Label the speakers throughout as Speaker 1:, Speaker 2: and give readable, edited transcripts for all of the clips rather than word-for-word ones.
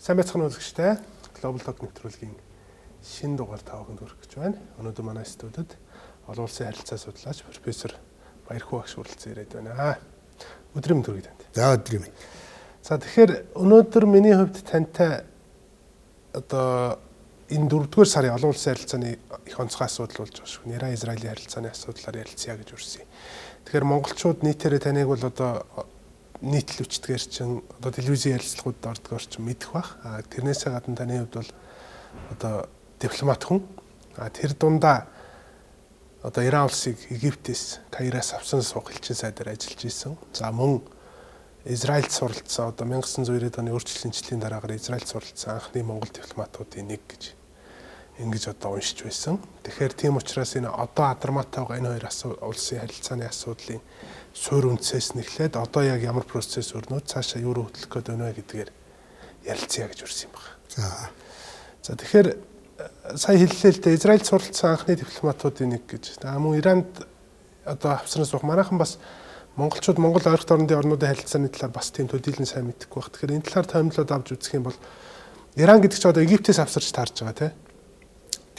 Speaker 1: Сайн байцгаана уу үзэгчдээ. Global Talk нэвтрүүлгийн шинэ дугаар та бүхэнд хүргэх гэж байна. Өнөөдөр манай студид олон улсын харилцаа судлаач профессор Баярхүү багш хүрэлцэн ирээд байна. Өдрийн мэнд хүргэе танд.
Speaker 2: За, өдрийн мэнд.
Speaker 1: За, тэгэхээр өнөөдөр миний хувьд тантай одоо энэ 4-р сарын олон улсын харилцааны их онцгой асуудал болж байгаа шүү. Иран Израилийн харилцааны асуудлаар ярилцъя гэж үрсэн. Тэгэхээр монголчууд нийтээрээ таныг бол одоо нийтлэл өчтгээр чинь одоо телевизийн ярилцлагуудад ордгоор чинь мэдэх бах. А тэрнээсээ гадна таны хувьд бол одоо дипломат хүн. А тэр дундаа одоо Иран улсыг Египтээс, Каираас авсан суух элчин сайдаар ажиллаж исэн. За, мөн Израильд суралцсан, одоо 1990-ад оны өөрчлөлтийн дараагаар Израильд суралцсан анхны монгол дипломатуудын нэг гэж ингэж одоо уншиж байсан. Тэгэхээр тийм учраас энэ одоо адармаатай байгаа энэ хоёр улсын харилцааны асуудлын суурь үндсээс нэхлээд одоо яг ямар процесс өрнөд, цаашаа юу руу хөтлөх гээд байна вэ гэдгээр ярилцъя гэж үрсэн юм байна.
Speaker 2: За.
Speaker 1: За, тэгэхээр сая хэллээ л дээ, Израильд суралцсан анхны дипломатуудын нэг гэж. За, мөн Иранд одоо авсран суух манайхан бас монголчууд Монгол ойролт орнодын орнуудын харилцааны талаар бас тийм төдийлөн сайн мэдэхгүй байх. Тэгэхээр энэ талаар томилоод авч үзэх юм бол Иран гэдэг чинь одоо Египтээс авсарч таарж байгаа, тий?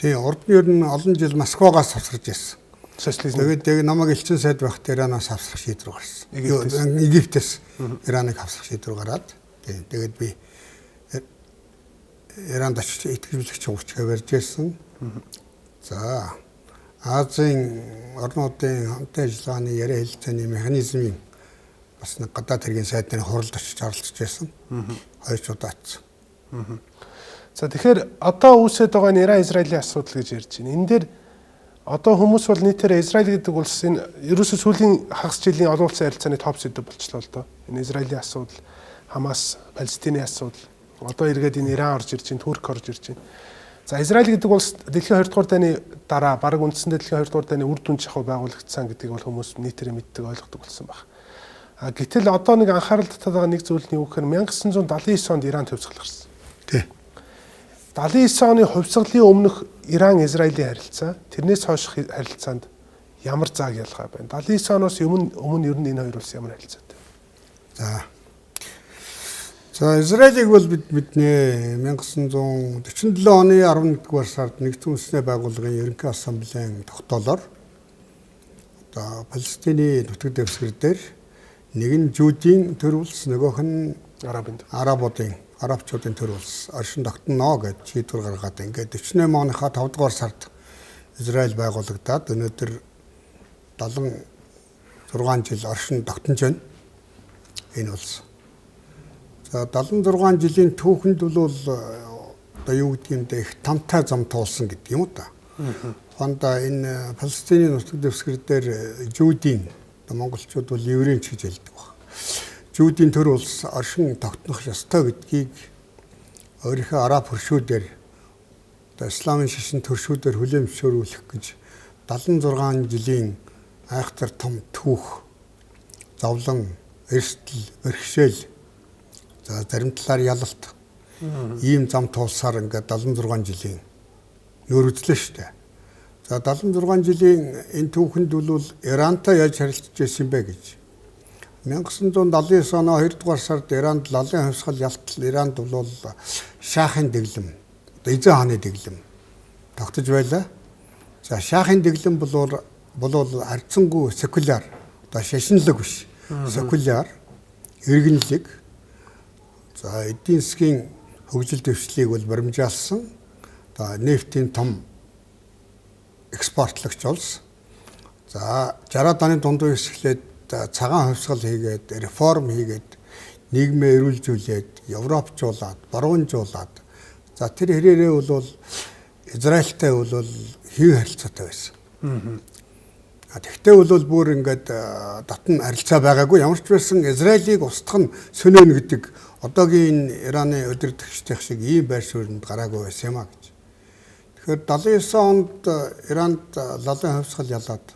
Speaker 2: Тий, урд нь ер нь олон жил Москвагаас авсарч ирсэн.
Speaker 1: Социализм.
Speaker 2: Тэгээд яг намайг элчин сайд байхдаа Иранаас авсрах шийдвэр гарсан.
Speaker 1: Египтээс.
Speaker 2: Египтээс Ираныг авсрах шийдвэр гараад, тий, тэгээд би Иранд очиж итгэж бэлэгч хуучгаа барьж ирсэн. За, Азийн орнуудын хамтын ажиллагааны яриа хэлэлцээний механизмын бас нэг гадаад хэргийн сайд нарын хуралд очиж оролцож байсан. Хоёр ч удаа очсон.
Speaker 1: За, тэгэхээр одоо үүсээд байгаа нь Иран Израилийн асуудал гэж ярьж байна. Энэ дээр одоо хүмүүс бол нийтээр Израиль гэдэг улс энэ ерөөсөө сүүлийн хагас жилийн олон улсын харилцааны топ сэдэв болчлоо л доо. Энэ Израилийн асуудал, Хамас, Палестины асуудал, одоо эргээд энэ Иран орж ирж байна, Турк орж ирж байна. За, Израиль гэдэг улс дэлхийн 2 дугаар дайны дараа бараг үндсэндээ дэлхийн 2 дугаар дайны үр дүн шахуу байгуулагдсан гэдгийг бол хүмүүс нийтээр мэддэг, ойлгодог болсон баг. А гэтэл одоо нэг анхаарал татаад байгаа нэг зүйл нь юу гэхээр 1979 онд Иран хувьсгал гарсан.
Speaker 2: Тий.
Speaker 1: 79 оны хувьсгалын өмнөх Иран Израилийн харилцаа, тэрнээс хойших харилцаанд ямар зааг ялгаа байна? 79 оноос өмнө ер нь энэ хоёр улс ямар харилцаатай?
Speaker 2: За. За, Израилийг бол бид мэднэ. 1947 оны 11-р сард Нэгдсэн Үндэсний Байгууллагын Ерөнхий Ассамблеийн тогтоолоор одоо Палестины нутаг дэвсгэр дээр нэг нь Жүүдийн төр улс, нөгөөх нь
Speaker 1: Арабын.
Speaker 2: Арабуудын, арабчуудын төр улс оршин тогтноно гэж шийдвэр гаргаад, ингээд 48 оныхаа 5 дугаар сард Израиль байгуулагдаад өнөөдөр 76 жил оршин тогтнож байна энэ улс. За, 76 жилийн түүхэнд бол одоо юу гэдэг юм бэ, их тамтай зам туулсан гэдэг юм уу та. Фонда энэ Палестины нутаг дэвсгэр дээр Жүүдийн, одоо монголчууд бол еврейч гэж хэлдэг баг. Жүүдийн төр улс оршин тогтнох ёстой гэдгийг өөрийнхөө араб хөршүүдээр, одоо исламын шашин төршүүдээр хүлээн зөвшөөрүүлэх гэж 76 жилийн айхтар том түүх, зовлон, эрсдэл, бэрхшээл, за, зарим талаар ялалт, ийм зам туулсаар ингээд 76 жилийн нөр үзлээ шүү дээ. За, 76 жилийн энэ түүхэнд бол Ирантай яаж харилцаж байсан бэ гэж. 1979 оны 2 дугаар сард Иранд лалын хувьсгал ялтал, Иранд бол шаахын дэглэм, одоо эзэн хааны дэглэм тогтож байлаа. За, шаахын дэглэм бол харьцангуй секуляр, одоо шашинлаг биш, секуляр, иргэнлэг. За, эдийн засгийн хөгжил дэвшлийг бол баримжаалсан. Одоо нефтийн том экспортлогч улс. За, 60-аад оны дунд үеэс эхлээд цагаан хувьсгал хийгээд, реформ хийгээд, нийгмээ эрүүлжүүлээд, европчуулаад, баруунжуулаад, за, тэр хэрээрээ бол Израильтай бол хэв харилцаатай байсан. А тэгтээ бол бүр ингээд дотн харилцаа байгаагүй. Ямар ч байсан Израилийг устгах нь сөнөөнө гэдэг одоогийн Ираны удирдагчдын шиг ийм байр сууринд гараагүй байсан юм а гэж. Тэгэхээр 79 онд Иранд лалын хувьсгал ялаад,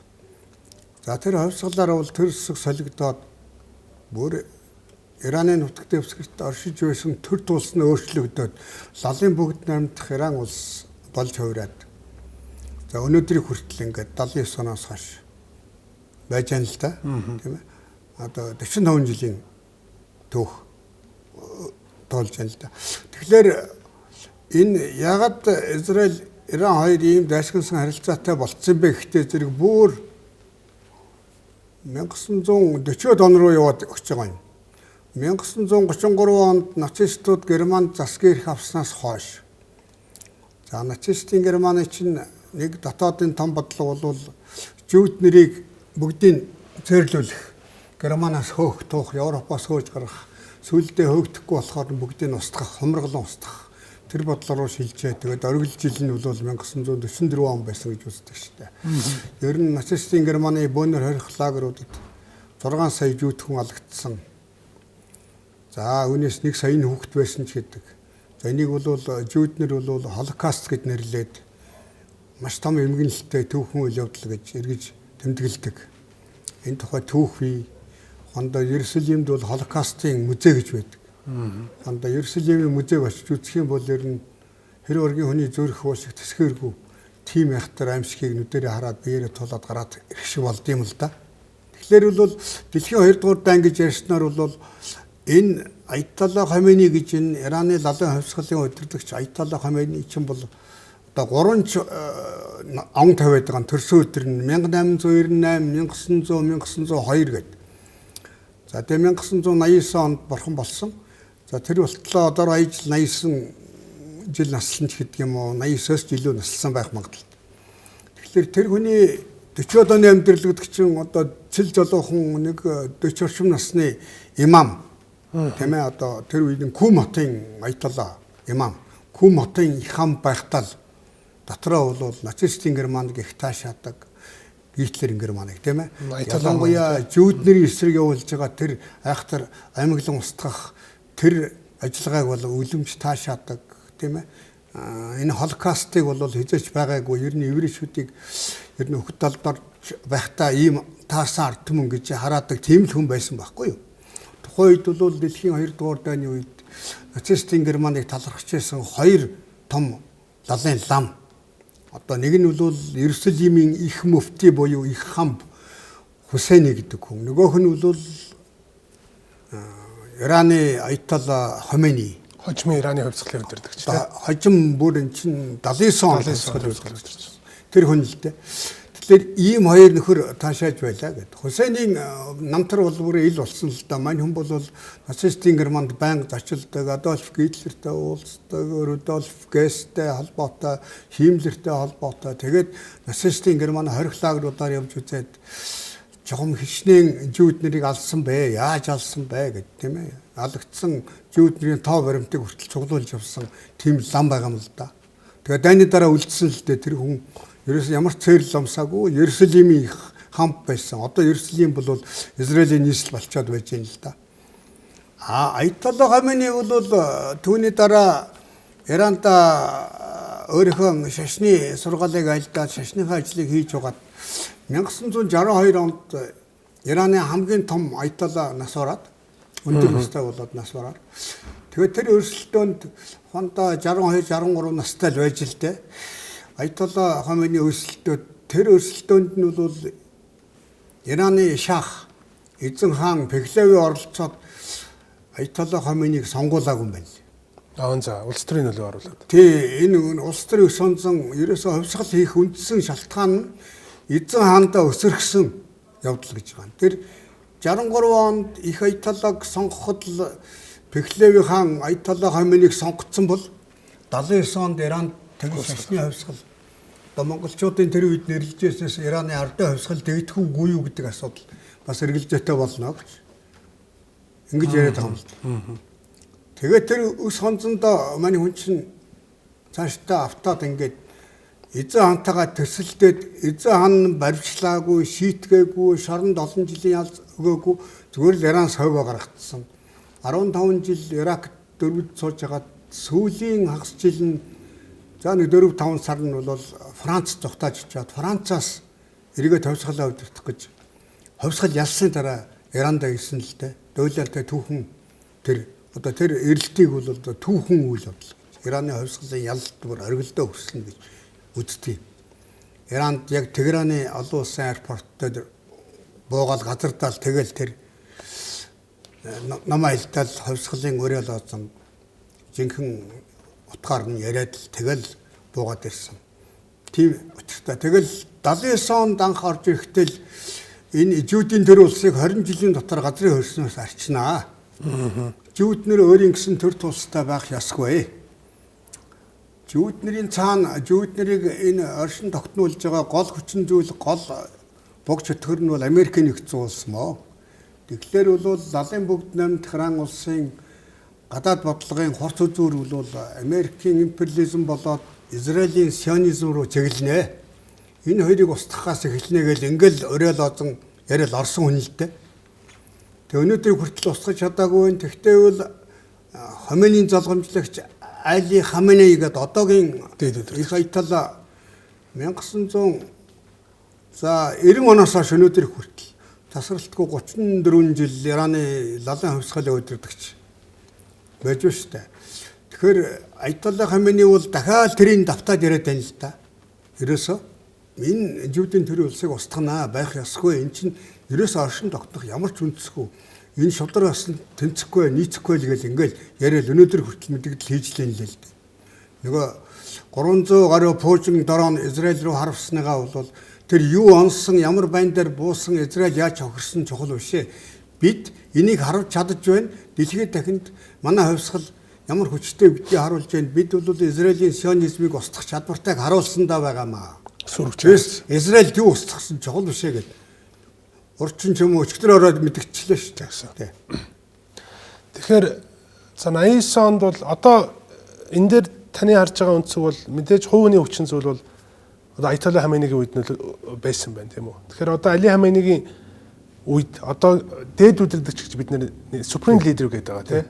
Speaker 2: за, тэр хувьсгалаар бол төр зэсэг солигдоод, бүр Ираны нутаг дэвсгэрт оршиж байсан төр тулс нь өөрчлөгдөөд, лалын бүгд найрамдах Иран улс болж хувираад, за, өнөөдрийг хүртэл ингээд 79 оноос хойш байж байгаа л да. Тийм ээ. Одоо 45 жилийн түүх тоолж байна л да. Тэгэхээр энэ ягаад Израиль Иран хоёр ийм дайсагнасан харилцаатай болцсон бэ гэхдээ зэрэг бүр 1940-од он руу яваад өгч байгаа юм. 1933 онд нацистууд Германд засгийн эрх авснаас хойш. За нацистын Германы чинь нэг дотоодын том бодлого бол жүүд нэрийг бүгдийг цээрлүүлэх, Германаас хөөх туух, Европоос хөөж гаргах, сүүлдээ хөөгдөхгүй болохоор бүгдийг устгах, хумраглан устгах. Тэр бодлоо руу шилжээ. Тэгээд оргил жил нь бол 1944 он байсан гэж үздэг шүү дээ. Ер нь нацистын Германы бөөнөр хорих лагеруудад 6 сая жүүд хүн алагдсан. За үүнээс 1 саяын хүүхэд байсан ч гэдэг. За энийг бол жүүд нар бол Холокост гэж нэрлээд маш том эмгэнэлттэй түүхэн үйл явдал гэж эргэж тэмдэглэдэг. Энэ тухай түүх бий. Хондоо Иерусалимд бол Холокостын музей гэж байдаг. Хандаа Иерусалимийн музейг очиж үзэх юм бол ер нь хэр оргийн хүний зүрх уушиг тэсгэргүй тийм яхтар аимшигыг нүдэрээ хараад биеэрээ тулаад гараад ирэх шиг болд юм л да. Тэгэхээр бол дэлхийн 2 дугаар дайн гэж ярьснаар бол энэ Аятолла Хомейни гэж энэ Ираны лалын хувьсгалын удирдагч Аятолла Хомейни чинь бол одоо 3 он тавиад байгаа төрсөн өдөр нь 1898, 1900, 1902 гэдэг. За тэгээ 1989 онд бурхан болсон. За тэр болтлоо одоо аяж 89 жил наслан ч гэдэг юм уу 89-оос ч илүү наслсан байх магадлалтай. Тэгэхээр тэр хүний 40-од оны амьдрал гэдэг чинь одоо цэл золоохон нэг 40 орчим насны имам тийм ээ одоо тэр үед Кум хотын Аятолла имам Кум хотын их хам байхдаа л дотроо бол нацистын Германыг их таашаадаг Гитлерийн Германыг тийм ээ. Ялангуяа жүүд нэрийн эсрэг явуулж байгаа тэр айхтар аймаглан устгах тэр ажиллагааг бол үлэмж таашаадаг тийм ээ. Энэ Холокостыг бол хизээч байгаагүй. Ер нь еврейчүүдийг ер нь өхөд талбар байхдаа ийм таарсан ард түмэн гэж хараадаг тийм л хүн байсан байхгүй юу. Тухайн үед бол дэлхийн 2 дугаар дайны үед нацистын Германыг талархаж байсан хоёр том лалын лам. Одоо нэг нь бол Иерусалимийн их мөфти буюу их хам Хусейни гэдэг хүн. Нөгөөх нь бол Ираны Аятолла Хомейни.
Speaker 1: Хожимын Ираны хувьсгалын удирдагч тийм.
Speaker 2: Хожим бүр эн чинь 79 он хувьсгалын удирдагч. Тэр хүн л дээ. Тэгэхээр ийм хоёр нөхөр таашааж байлаа гэд. Хусейнийн намтар бол бүр ил болсон л да. Мань хүн бол нацистын Германд байнга зочилдог, Адольф Гитлертэй уулздаг, Рудольф Гесстэй холбоотой, Химмлертэй холбоотой. Тэгээд нацистын Герман хорих лагеруудаар явж үзээд жогом хичнээн жүүд нарыг алсан бэ? Яаж алсан бэ гэд тийм ээ. Алагдсан жүүд нарын тоо баримтыг хүртэл цуглуулж явсан тийм лам байгаа юм л да. Тэгээд дайны дараа үлдсэн л дээ тэр хүн ерөөсөн ямар ч цээрл ломсаагүй Иерусалимийн их хамт байсан. Одоо Иерусалим бол Израилийн нийслэл болчоод байж юм л да. А Аятолла Хомейни бол түүний дараа Иранд өөрийнхөө шашны сургаалыг айлдаад шашныхаа ажлыг хийж байгаад 1962 онд Ираны хамгийн том Аятолла нас бараад өндөр настай болоод нас бараад. Тэгээд тэр өрсөлдөөнд Хонда 62 63 настай л байж л дээ. Аятолла Хомейни өрсөлдөө тэр өрсөлдөөнд нь бол Ираны шах эзэн хаан Пехлеви оролцоод Аятолла Хомейнийг сонгуулаагүй юм байна.
Speaker 1: Аа за улс төрийн нөлөө оруулаад.
Speaker 2: Тий, энэ улс төрийн өс онзон ерөөсөө хувьсгал хийх үндсэн шалтгаан нь эзэн хаандаа өсөргсөн явдал гэж байгаа. Тэр 63 онд их Аятоллаг сонгоход л Пехлеви хаан Аятолла Хомейнийг сонгоцсон бол 79 онд Иранд тэгж шашны хувьсгал одоо монголчуудын тэр үед нэрлэж байснаас Ираны ардын хувьсгал дэгдэхүүгүй юу гэдэг асуудал бас эргэлзээтэй болно гэж ингэж яриад байгаа юм л да. Тэгээд тэр өс хонзондоо манай хүн чинь цаашдаа автаад ингээд эзэн хаантайгаа төсөлдөд эзэн хаан баривчлаагүй, шийтгээгүй, шоронд олон жилийн ялз өгөөгүй зүгээр л Иран сойгоо гаргацсан. 15 жил Ирак дөрвөд сууж хагаад сүүлийн хагас жил нь за нэг 4-5 сар нь бол Франц зугтааж очиад Францаас эргээд хувьсгалаа удирдах гэж хувьсгал ялсны дараа Иранда ирсэн л дээ. Дуйлалтай түүхэн тэр одоо тэр эрэлтийг бол одоо түүхэн үйл явдал гэж. Ираны хувьсгалын ялалт бүр оргилдоо өсөлнө гэж үздэг. Иранд яг Тегераны олон улсын аэропорт дээр буугаал газардаал тэгэл тэр ном аялтал хувьсгалын уриал оозон Жинхэнэ утгаар нь яриад л тэгэл буугаад ирсэн. Тийм учиртай. Тэгэл 79 онд анх орж ирэхдээ л энэ Жүүдийн төр улсыг 20 жилийн дотор газрын хөрснөөс арчнаа. Жүүд нэр өөрийн гэсэн төр тулстай байх ёсгүй. Жүүд нэрийн цаана жүүд нарыг энэ оршин тогтнуулж байгаа гол хүчин зүйл, гол буг чөтгөр нь бол Америкийн нэгдсэн улс мөө. Тэгэхээр бол лалын бүгд намд Техран улсын гадаад бодлогын хурц үзүүр бол Америкийн империализм болоод Израилийн сионизм руу чиглэнэ. Энэ хоёрыг устгахаас эхэлнэ гэл ингээл орой лозон яриад орсон хүн л дээ. Тэг өнөөдөр хүртэл устгах чадаагүй. Тэгтээ бол Хомейнийн залгамжлагч Али Хаменей гэдэг одоогийн их аятал 1900 за 90 оноос хойш өнөөдөр хүртэл тасралтгүй 34 жил Ираны лалын хувьсгалын удирдагч байж штэ. Тэгэхээр Аятолла Хаменей бол дахиад тэрийг давтаад яриад байна л да. Ерөөсөө энэ жүүдийн төрийн улсыг устгана байх ёсгүй. Эн чинь ерөөсөө оршин тогтнох ямар ч үндэсгүй. Энэ шудраг бас тэнцэхгүй, нийцэхгүй л гэл ингээл яриад өнөөдөр хүртэл мэдэгдэл хийж лэн л л дээ. Нөгөө 300 гаруй пуужин дрон Израиль руу харвсныгаа бол тэр юу онсон, ямар байн дээр буусан, Израиль яаж хохирсон чухал биш ээ. Бид энийг харуулж чадаж байна. Дэлхийд дахинд манай хувьсгал ямар хүчтэй гэдгийг харуулж байна. Бид бол Израилийн сионизмыг устгах чадвартайг харуулсан даа байгаамаа.
Speaker 1: Сүрвч.
Speaker 2: Израиль юу устгасан чухал биш ээ гэдэг. Урчин ч юм уу өчигдөр ороод мэдгдчихлээ шүү дээ.
Speaker 1: Тэгэхээр за 89 онд бол одоо энэ дээр таны харж байгаа өнцөг бол мэдээж хувийн хүчин зүйл бол одоо Аятолла Хаменегийн үед нь байсан байна, тийм үү. Тэгэхээр одоо Али Хаменегийн үед одоо дээд удирдагч гэж бид нэр supreme leader гэдэг байгаа, тийм.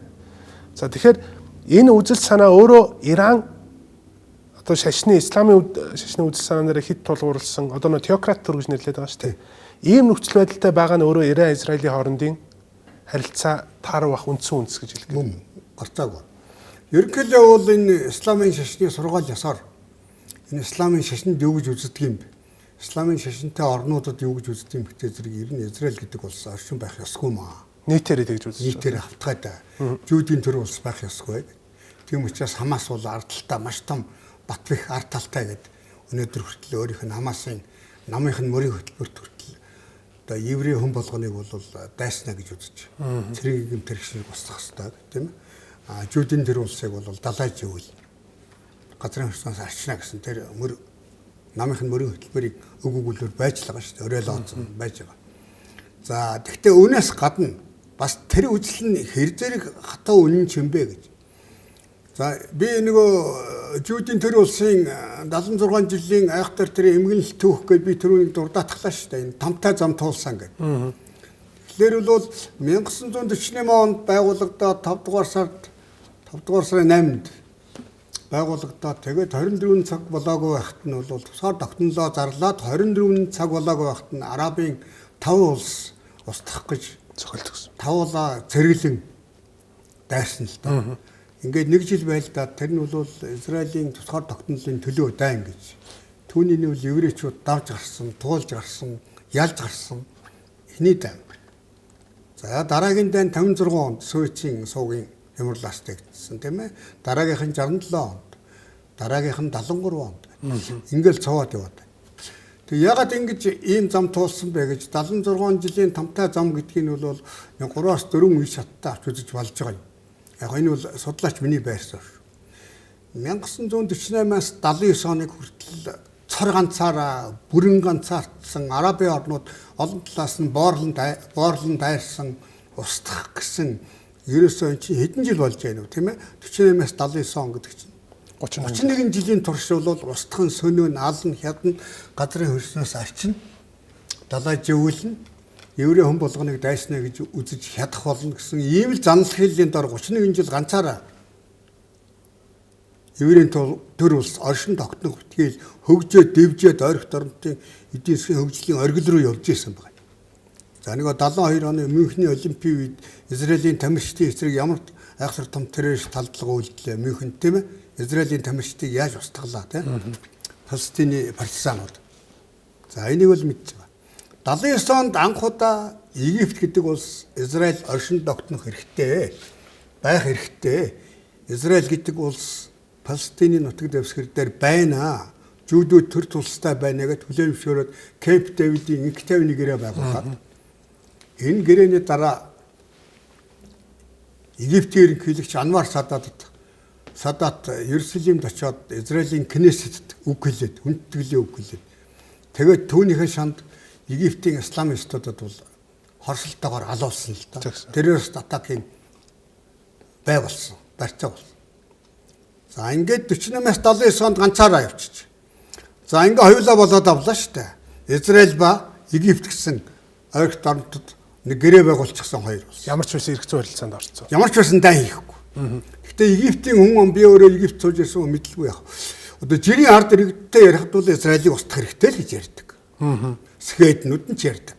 Speaker 1: За тэгэхээр энэ үзэл санаа өөрөө Иран одоо шашны исламын шашны үзэл санаанаар хэд тулгуурласан одоо нөө теократ төр гэж нэрлэдэг байгаа шүү дээ. Ийм нөхцөл байдалтай байгаа нь өөрөө Иран Израилийн хоорондын харилцаа таарах үндсэн үндэс гэж хэлдэг.
Speaker 2: Мөн гарцаагүй. Ерөнхийдөө бол энэ исламын шашны сургаал ёсоор энэ исламын шашинд юу гэж үздэг юм бэ? Исламын шашинтай орнуудад юу гэж үздэг юм бэ зэрэг ер нь Израиль гэдэг улс оршин байх ёсгүй маа.
Speaker 1: Нийтээрээ тэгж үзэж.
Speaker 2: Нийтээрээ хавтгайтай. Жүүдийн төр улс байх ёсгүй. Тийм учраас Хамас бол ард талдаа маш том бат бэх ард талтай гэдэг өнөөдөр хүртэл өөрийнх нь Хамасын намынх нь мөрийн хөтөлбөрт хүртэл одоо еврей хүн болгоныг бол дайснаа гэж үзэж цэрэг гэмтэрх шиг устгах ёстой тийм ээ. А жүүдийн тэр улсыг бол далайж ивэл газрын хөрснөөс арчна гэсэн тэр мөр намынх нь мөрийн хөтөлбөрийг өг өгүүлбэр байж л байгаа шүү дээ. Орой лооцсон байж байгаа. За тэгвэл үүнээс гадна бас тэр үзэл нь хэр зэрэг хатуу үнэн ч юм бэ гэж. За би нөгөө жүүдийн төр улсын 76 жилийн айхтар тэр эмгэнэлт түүх гэж би түрүүнийг дурдаатглаа шүү дээ. Энэ тамтай зам туулсан гэдэг. Тэгэхээр бол 1948 онд байгуулагдаад 5 дугаар сард 5 дугаар сарын 8-нд байгуулагдаад тэгээд 24 цаг болоогүй байхад нь бол тусгаар тогтнолоо зарлаад 24 цаг болоогүй байхад нь Арабын 5 улс устгах гэж
Speaker 1: зохиолдсон.
Speaker 2: Тавуулаа цэргэлэн дайрсан л доо. Ингээд нэг жил байлдаад тэр нь бол Израилийн тусгаар тогтнолын төлөө дайн гэж. Түүний нь бол еврейчүүд давж гарсан, туулж гарсан, ялж гарсан эхний дайн. За дараагийн дайн 56 онд Суэцийн суугийн хямралаас тэгдсэн тийм ээ. Дараагийнх нь 67 онд, дараагийнх нь 73 онд. Ингээл цовоод яваад. Тэг ягаад ингэж ийм зам туулсан бэ гэж 76 жилийн тамтай зам гэдгийг нь бол 3-аас 4 үе шаттай авч үзэж болж байгаа юм. Яг энэ бол судлаач миний байр суурь. 1948-аас 79 оныг хүртэл цор ганцаараа бүрэн ганцаардсан Арабын орнууд олон талаас нь боорлон дайрсан устгах гэсэн ерөөсөө эн чинь хэдэн жил болж байна вэ тийм ээ 48-аас 79 он гэдэг чинь 31 жилийн турш бол устгах нь сөнөө нь ална хядна газрын хөрснөөс арчна далай живүүлнэ еврей хүн болгоныг дайснаа гэж үзэж хядах болно гэсэн ийм л занал хэллийн дор 31 жил ганцаараа еврейн төр улс оршин тогтнох битгийл хөгжөө дэвжээд ойрх доромтын эдийн засгийн хөгжлийн оргил руу явж исэн байна. За нэг 72 оны Мюнхний Олимпийн үед Израилийн тамирчдын эсрэг ямар айхтар том террорист талдлага үйлдэлээ Мюнхенд тийм ээ. Израилийн тамирчдыг яаж устгалаа тийм ээ. Палестины партизанууд. За энийг бол мэдж байгаа. 79 онд анх удаа Египт гэдэг улс Израиль оршин тогтнох хэрэгтэй байх хэрэгтэй. Израиль гэдэг улс Палестины нутаг дэвсгэр дээр байна. Жүүдүүд төр тулстай байна гэж хүлээн зөвшөөрөөд Кемп Дэвидийн инх тайвны гэрээ байгуулад энэ гэрээний дараа Египтийн ерөнхийлөгч Анвар Садат Иерусалимд очиод Израилийн Кнессетэд үг хэлээд, хүндэтгэлийн үг хэлээд, тэгээд түүнийхээ шанд Египтийн исламистуудад бол хорсолтойгоор алуулсан л да. Террорист атакийн бай болсон, барьцаа болсон. За ингээд 48-аас 79 онд ганцаараа явчих. За ингээ хоёулаа болоод авлаа шүү дээ. Израиль ба Египт гэсэн ойрхон орнотод нэг гэрээ байгуулчихсан хоёр болсон.
Speaker 1: Ямар ч байсан эрх зүйн харилцаанд орцсон.
Speaker 2: Ямар ч байсан дайн хийхгүй. Гэхдээ Египтийн хүн би өөрөө Египт сууж ирсэн хүн мэдлгүй яг. Одоо жирийн ард иргэдтэй ярихад бол Израилийг устгах хэрэгтэй л гэж ярьдаг. Сэхэднүүд нь ч ярьдаг.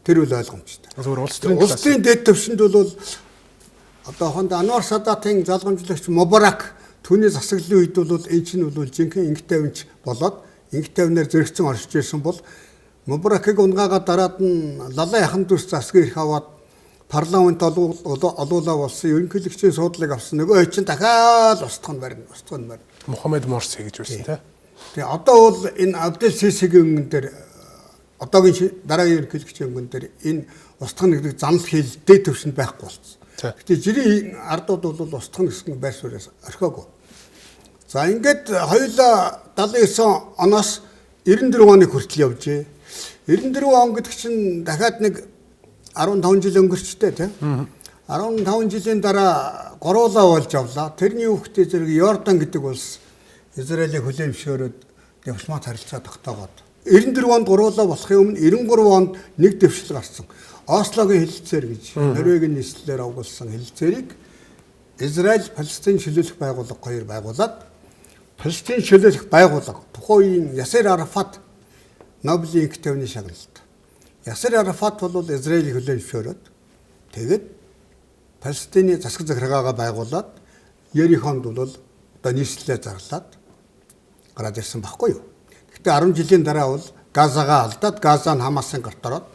Speaker 2: Тэр үл ойлгомжтой.
Speaker 1: Зөвхөн улс төрийн
Speaker 2: улс төрийн дээд түвшинд бол одоо хонд Анвар Садатын залгамжлагч Мубарак түүний засаглалын үед бол энэ чинь бол жинхэнэ инх тайванч болоод инх тайвнаар зэрэгцэн оршиж ирсэн бол Мубаракыг унгаагаа дараад нь Лалай яхан дүрс засгийн эрх аваад парламент олуулаа болсон, ерөнхийлөгчийн суудлыг авсан. Нөгөө чинь дахиад устгах нь барина, устгах нь барина.
Speaker 1: Мухаммед Морси гэж байсан тий.
Speaker 2: Тэгээ одоо бол энэ Абдел Сисигийн өнгөн дээр одоогийн дараагийн ерөнхийлөгчийн өнгөн дээр энэ устгах гэдэг занал хэл дээд түвшинд байхгүй болсон. Гэтэ жирийн ардууд бол устгах гэсэн байр сууриас орхиогүй. За ингээд хоёулаа 79 оноос 94 оны хүртэл явжээ. 94 он гэдэг чинь дахиад нэг 15 жил өнгөрчтэй тий. 15 жилийн дараа гуруулаа болж авлаа. Тэрний хүүхдээ зэрэг Йордан гэдэг улс Израилийг хүлээн зөвшөөрөөд дипломат харилцаа тогтоогоод 94 онд гуруулаа болохын өмнө 93 онд нэг дэвшил гарсан. Ослогийн хэлэлцээр гэж Норвегийн нийслэлээр овгуулсан хэлэлцээрийг Израиль Палестин чөлөөлөх байгууллага хоёр байгуулад Палестин чөлөөлөх байгууллага тухайн үеийн Ясер Арафат Нобелийн инх тайвны шагналт. Ясер Арафат бол Израилийг хүлээн зөвшөөрөөд тэгээд Палестины засаг захиргаагаа байгуулад Ерихонд бол одоо нийслэлээ зарлаад гараад ирсэн баггүй юу. Гэхдээ 10 жилийн дараа бол Газагаа алдаад Газа нь Хамасын гарт ороод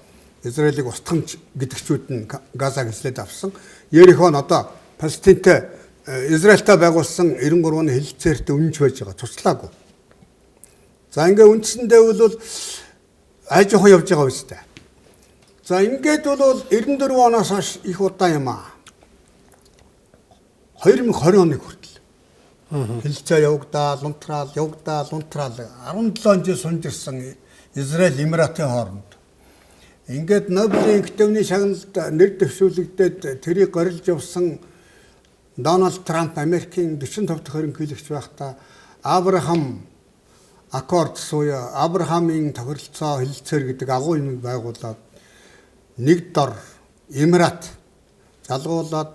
Speaker 2: Израилийг устгах гэдэгчүүд нь Газаг эзлээд авсан. Ерихон одоо Палестинтэй Израильтай байгуулсан 93 оны хэлэлцээрт үнэнч байж байгаа. Цуцлаагүй. За ингээ үндсэндээ бол аж ахуй явж байгаа үстэй. За ингээд бол 94 оноос хойш их удаан юм аа. 2020 оны хүртэл хэлэлцээ явагдаал, унтраал, явагдаал, унтраал 17 жил сунжирсан Израиль Эмиратын хооронд. Ингээд Нобелийн инх тайвны шагналд нэр дэвшүүлэгдээд тэрийг горилж явсан Дональд Трамп Америкийн 45 дахь ерөнхийлөгч байхдаа Абрахам Аккорд суя Абрахамын тохиролцоо хэлэлцээр гэдэг агуу юмыг байгуулад нэг дор Эмират залгуулад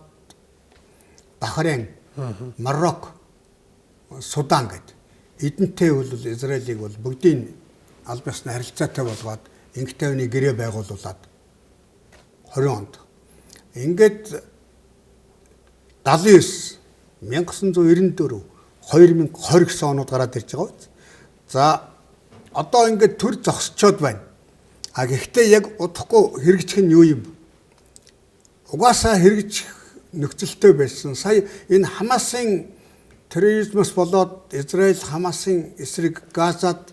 Speaker 2: Бахрейн, Марок, Судан гэд эдэнтэй бол Израилийг бол бүгдийн аль биесны харилцаатай болгоод инх тайвны гэрээ байгуулуулад 20 онд. Ингээд 79 1994 2020 гэсэн онууд гараад ирж байгаа биз. За одоо ингээд төр зогсчоод байна. А гэхдээ яг удахгүй хэрэгжих нь юу юм? Угаасаа хэрэгжих нөхцөлтэй байсан. Сая энэ Хамасын терроризмоос болоод Израиль Хамасын эсрэг Газад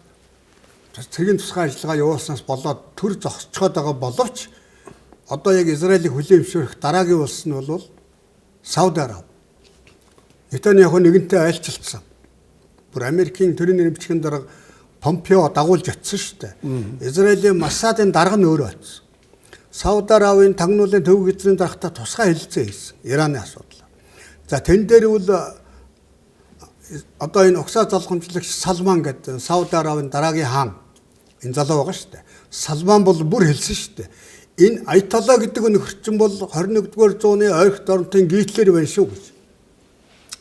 Speaker 2: цэргийн тусгай ажиллагаа явуулснаас болоод төр зогсцоод байгаа боловч одоо яг Израилийг хүлээн зөвшөөрөх дараагийн улс нь бол Сауди Араби. Нетаньяху нэгэнтээ айлчилсан. Бүр Америкийн төрийн нэрмжийн дарга Помпео дагуулж очсон шүү дээ. Израилийн Масадын дарга нь өөрөө очсон. Сауди Аравийн тагнуулын төв эзрийн даргатай тусгай хэлэлцээ хийсэн. Ираны асуудал. За тэн дээр үл одоо энэ угсаа залгамжлагч Салман гэдэг Сауди Аравийн дараагийн хаан энэ залуу байгаа шүү дээ. Салман бол бүр хэлсэн шүү дээ. Энэ Аятолла гэдэг нөхөрчин бол 21-р зууны ойрхот оронтын Гитлер байна шүү гэж.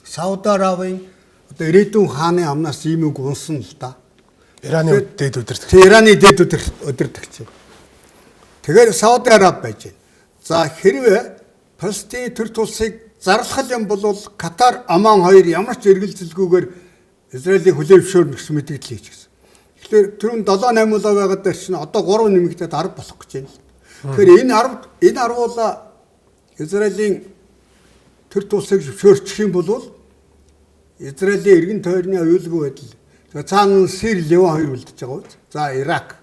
Speaker 2: Сауди Аравийн одоо ирээдүйн хааны амнаас ийм үг унсан л да.
Speaker 1: Ираны дээд удирдагч.
Speaker 2: Ираны дээд удирдагч. Тэгэхээр Сауди Араби байж байна. За хэрвээ Палестины төр тулсыг зарлах юм бол Катар, Аман хоёр ямар ч эргэлзэлгүйгээр Израилийг хүлээн зөвшөөрнө гэсэн мэдээлэл хийчихсэн. Тэгэхээр түрүүн 7 8 улаа байгаад дээр чинь одоо 3 нэмэгдээд 10 болох гэж байна л. Тэгэхээр энэ 10 энэ 10 улаа Израилийн Тэр тулсыг зөвшөөрчих юм бол Израилийн эргэн тойрны аюулгүй байдал. За цаана Сири, Ливан хоёр үлдэж байгаа биз. За Ирак.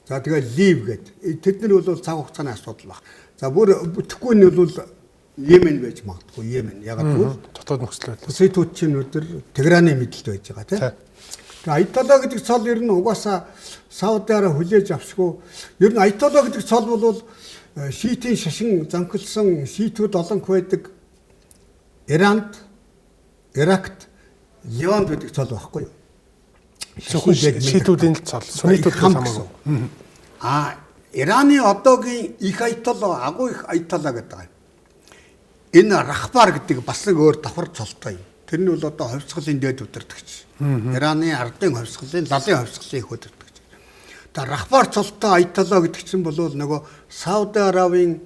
Speaker 2: За тэгээ Лив гээд. Тэд нар бол цаг хугацааны асуудал баг. За бүр бүтэхгүй нь бол Йемен байж магадгүй. Йемен. Яг гэвэл
Speaker 1: дотоод нөхцөл байдал.
Speaker 2: Хуситууд чинь өдөр Тегераны мэдлэлд байж байгаа тийм. Тэгээ Аятолла гэдэг цол ер нь угаасаа Сауди Араби хүлээж авшгүй. Ер нь Аятолла гэдэг цол бол шиитийн шашин замхилсан шиитүүд олонх байдаг Иранд, Иракт, Ливанд байдаг цол байхгүй юу?
Speaker 1: Зөвхөн шиитүүдийн л цол, суннитүүд хамаагүй.
Speaker 2: А Ираны одоогийн их Аятолла, агуу их Аятолла гэдэг юм. Энэ Рахбар гэдэг бас нэг өөр давхар цолтой юм. Тэр нь бол одоо хувьсгалын дээд удирдагч. Ираны ардын хувьсгалын, лалын хувьсгалын их удирдагч. Тэгээ Рахбар цолтой Аятолла гэдэг чинь бол нөгөө Сауди Аравийн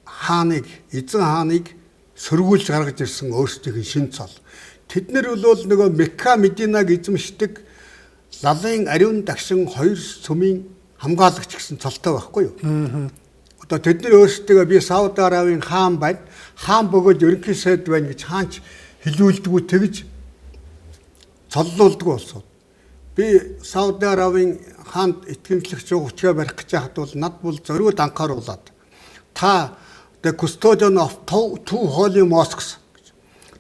Speaker 2: хааныг, эзэн хааныг сөргүүлж гаргаж ирсэн өөрсдийнх нь шин цол. Тэд нар бол нөгөө Мекка, Мединаг эзэмшдэг лалын ариун дагшин хоёр сүмийн хамгаалагч гэсэн цолтой байхгүй юу? Одоо тэд нар өөрсдөө би Сауди Аравийн хаан байна. Хаан бөгөөд ерөнхий сайд байна гэж хаанч хэлүүлдэггүй, тэгж цоллуулдаггүй болсон. Би Сауди Аравийн хаанд итгэмжлэгч хүчгээ барих гэж яхад бол над бол зориуд анхааруулад та the custodian of two holy mosques гэж.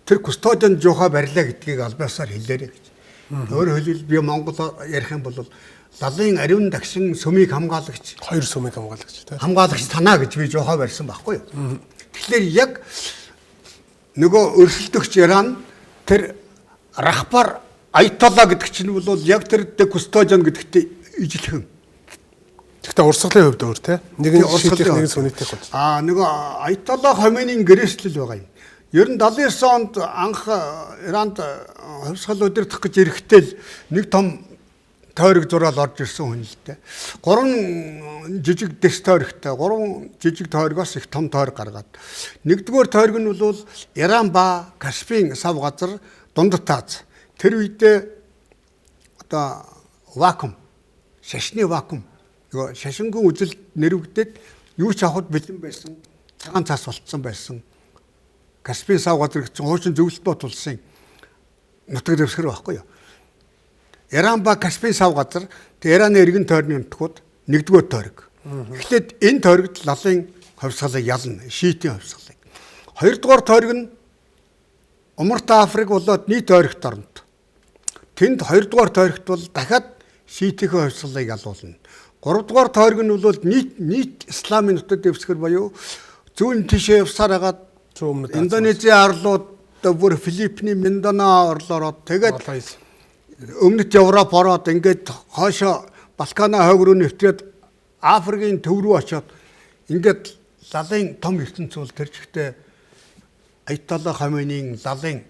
Speaker 2: Тэр custodian жуухай барилаа гэдгийг албаасаар хэлээрэй гэж. Өөрөөр хэлбэл би монгол ярих юм бол лалын ариун дагшин сүмийг хамгаалагч
Speaker 1: хоёр сүмийг хамгаалагч тийм
Speaker 2: хамгаалагч танаа гэж би жуухай барьсан байхгүй юу. Тэгэхээр яг нөгөө өрсөлдөгч Иран тэр Рахбар Аятолла гэдэг чинь бол яг тэр the custodian гэдэгтэй ижилхэн.
Speaker 1: Гэхдээ урсгалын хувьд өөр те. Нэг нь шиитийнх, нэг нь суннитийнх болж.
Speaker 2: Аа нөгөө Аятолла Хоменийн гэрээслэл байгаа юм. Ер нь 79 онд анх Иранд хувьсгал удирдах гэж ирэхдээ л нэг том тойрог зураал орж ирсэн хүн л дээ. Гурван жижиг дэс тойрогтой, гурван жижиг тойрогоос их том тойрог гаргаад. Нэгдүгээр тойрог нь бол Иран ба Каспийн сав газар Дундад Аз. Тэр үедээ одоо вакуум, шашны вакуум, нөгөө шашингүй үзэл нэрвэгдээд юу ч авахд бэлэн байсан, цагаан цаас болцсон байсан. Каспийн сав газар гэсэн хуучин зөвлөлт бот улсын нутаг дэвсгэр байхгүй юу? Иран ба Каспийн сав газар Ираны эргэн тойрны нутгууд нэгдүгээр тойрог. Эхлээд энэ тойрогт лалын хувьсгалыг ялна, шиитийн хувьсгалыг. Хоёрдугаар тойрог нь Умарт Африк болоод нийт тойрогт орнод. Тэнд хоёрдугаар тойрогт бол дахиад шиитийн хувьсгалыг ялуулна. Гуравдугаар тойрог нь бол нийт исламын нутаг дэвсгэр буюу зүүн тишээ явсаар хагаад Индонезийн арлууд, бүр Филиппиний Минданао орлоороод тэгээд Өмнөд Европ ороод ингээд хойшоо Балканы хойг руу нэвтрээд Африкийн төв рүү очиод ингээд лалын том ертөнц бол тэр чигтээ Аятолла Хоменийн лалын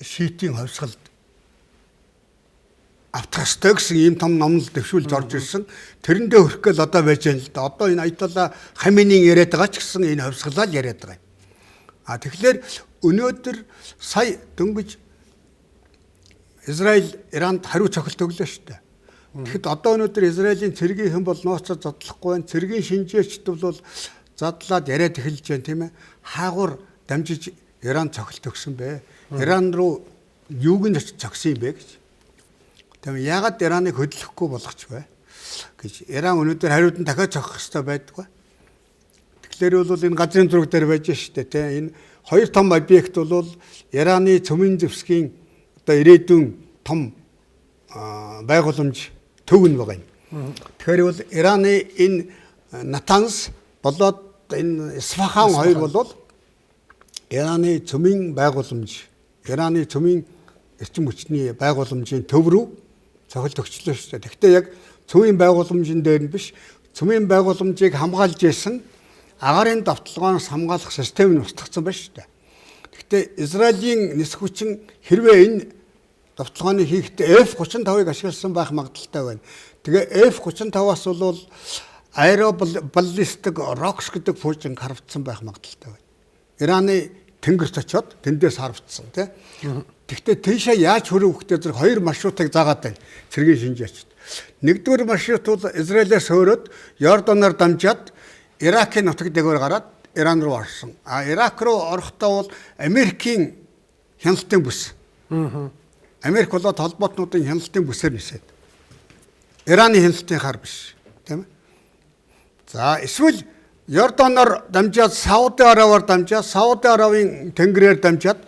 Speaker 2: шиитийн хувьсгалд автах ёстой гэсэн ийм том номлол дэвшүүлж орж ирсэн. Тэрэндээ хүрэх гээл одоо байж байгаа л да. Одоо энэ Аятолла Хаменийн яриад байгаа ч гэсэн энэ хувьсгалаа л яриад байгаа юм. А тэгэхээр өнөөдөр сая дөнгөж Израиль Иранд хариу цохилт өглөө шүү дээ. Тэгэхэд одоо өнөөдөр Израилийн цэргийнхэн бол нууцаа задлахгүй байна. Цэргийн шинжээчд бол задлаад яриад эхэлж байна, тийм ээ. Хаагур дамжиж Иран цохилт өгсөн бэ? Иран руу юуг нь цогсон юм бэ гэж. Тийм яагаад Ираныг хөдлөхгүй болгоч вэ гэж. Иран өнөөдөр хариуд нь дахиад цохих хэрэгтэй байдаггүй. Тэгэхээр бол энэ газрын зураг дээр байж штэ тийм энэ хоёр том объект бол Ираны цөмийн зэвсгийн одоо ирээдүйн том байгууламж төв нь байгаа юм. Тэгэхээр бол Ираны энэ Натанс болоод энэ Исфахан хоёр бол Ираны цөмийн байгууламж, Ираны цөмийн эрчим хүчний байгууламжийн төв рүү цохилт өгчлөө шүү дээ. Гэхдээ яг цөмийн байгууламжийн дээр нь биш, цөмийн байгууламжийг хамгаалж исэн агаарын давталгаанаас хамгаалах систем нь устгацсан байна шүү дээ. Гэхдээ Израилийн нисэх хүчин хэрвээ энэ давталгааны хийхдээ F-35-ыг ашигласан байх магадлалтай байна. Тэгээ F-35-аас бол аэробаллистик Рокс гэдэг пуужин харвдсан байх магадлалтай байна. Ираны тэнгэрт очиод тэндээс харвдсан тий. Гэхдээ тийшээ яаж хөрөв өгөхтэй зэрэг хоёр маршрутыг заагаад байна. Цэргийн шинжээчд. Нэгдүгээр маршрут бол Израилээс хөөрөөд Йорданаар дамжаад Иракийн нутаг дээгүүр гараад Иран руу орсон. А Ирак руу орохдоо бол Америкийн хяналтын бүс. Америк болоод холбоотнуудын хяналтын бүсээр нисээд. Ираны хяналтынхаар биш, тийм ээ. За эсвэл Йорданоор дамжаад Сауди Аравиар дамжаад Сауди Аравийн тэнгэрээр дамжаад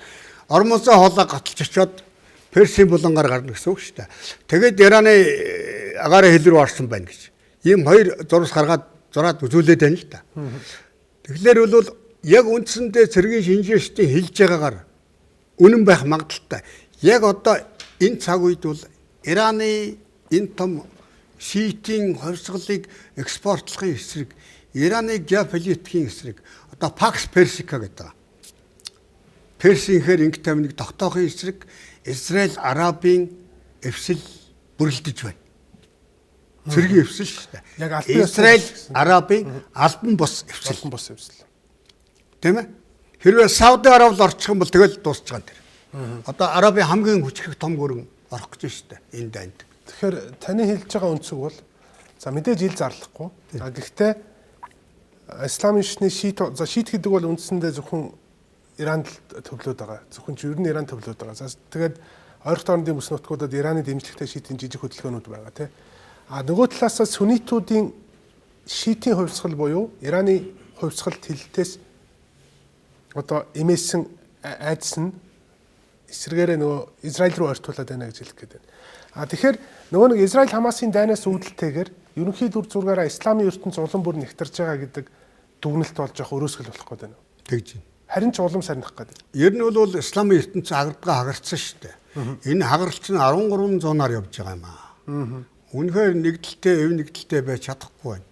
Speaker 2: Ормузын хоолой гаталж очиод Персийн булангаар гарна гэсэн үг шүү дээ. Тэгээд Ираны агаарын хил рүү орсон байна гэж. Ийм хоёр зурс гаргаад зураад үзүүлээд байна л да. Тэгэхээр бол яг үндсэндээ цэргийн шинжээчдийн хэлж байгаагаар үнэн байх магадлалтай. Яг одоо энэ цаг үед бол Ираны энэ том шиитийн хувьсгалыг экспортлохын эсрэг, Ираны геополитикийн эсрэг одоо Pax Persica гэдэг. Персийн хээр инг тайвныг тогтоохын эсрэг Израиль Арабын эвсэл бүрэлдэж байна. Цэргийн эвсэл шүү дээ.
Speaker 1: Яг албан
Speaker 2: Израиль Арабын албан бус эвсэл.
Speaker 1: Албан бус эвсэл.
Speaker 2: Тийм ээ? Хэрвээ Сауди Араби л орчих юм бол тэгэл дуусчих юм тэр. Одоо Арабын хамгийн хүчрэх том гүрэн орох гэж шүү дээ энэ дайнд.
Speaker 1: Тэгэхээр таны хэлж байгаа өнцөг бол за мэдээж ил зарлахгүй. За гэхдээ исламын шашны шиит, за шиит гэдэг бол үндсэндээ зөвхөн Иранд л төвлөд байгаа. Зөвхөн ч ер нь Иран төвлөд байгаа. За тэгээд ойрхон орнодын бүс нутгуудад Ираны дэмжлэгтэй шиитийн жижиг хөдөлгөөнүүд байгаа тий. А нөгөө талаасаа суннитуудын шиитийн хувьсгал буюу Ираны хувьсгал тэлтээс одоо эмээсэн айдас нь эсрэгээрээ нөгөө Израиль руу ойртуулад байна гэж хэлэх гээд байна. А тэгэхээр нөгөө нэг Израиль Хамасын дайнаас үүдэлтэйгээр ерөнхий дүр зургаараа исламын ертөнц улам бүр нэгтэрж байгаа гэдэг дүгнэлт болж явах өрөөсгөл болох гээд байна.
Speaker 2: Тэгж байна.
Speaker 1: Харин ч улам сарних гээд байна.
Speaker 2: Ер нь бол исламын ертөнц агардгаа хагарцсан шүү дээ. Энэ хагаралч нь 13 зуунаар явж байгаа юм аа. Үнэхээр нэгдэлтэй, эв нэгдэлтэй байж чадахгүй байна.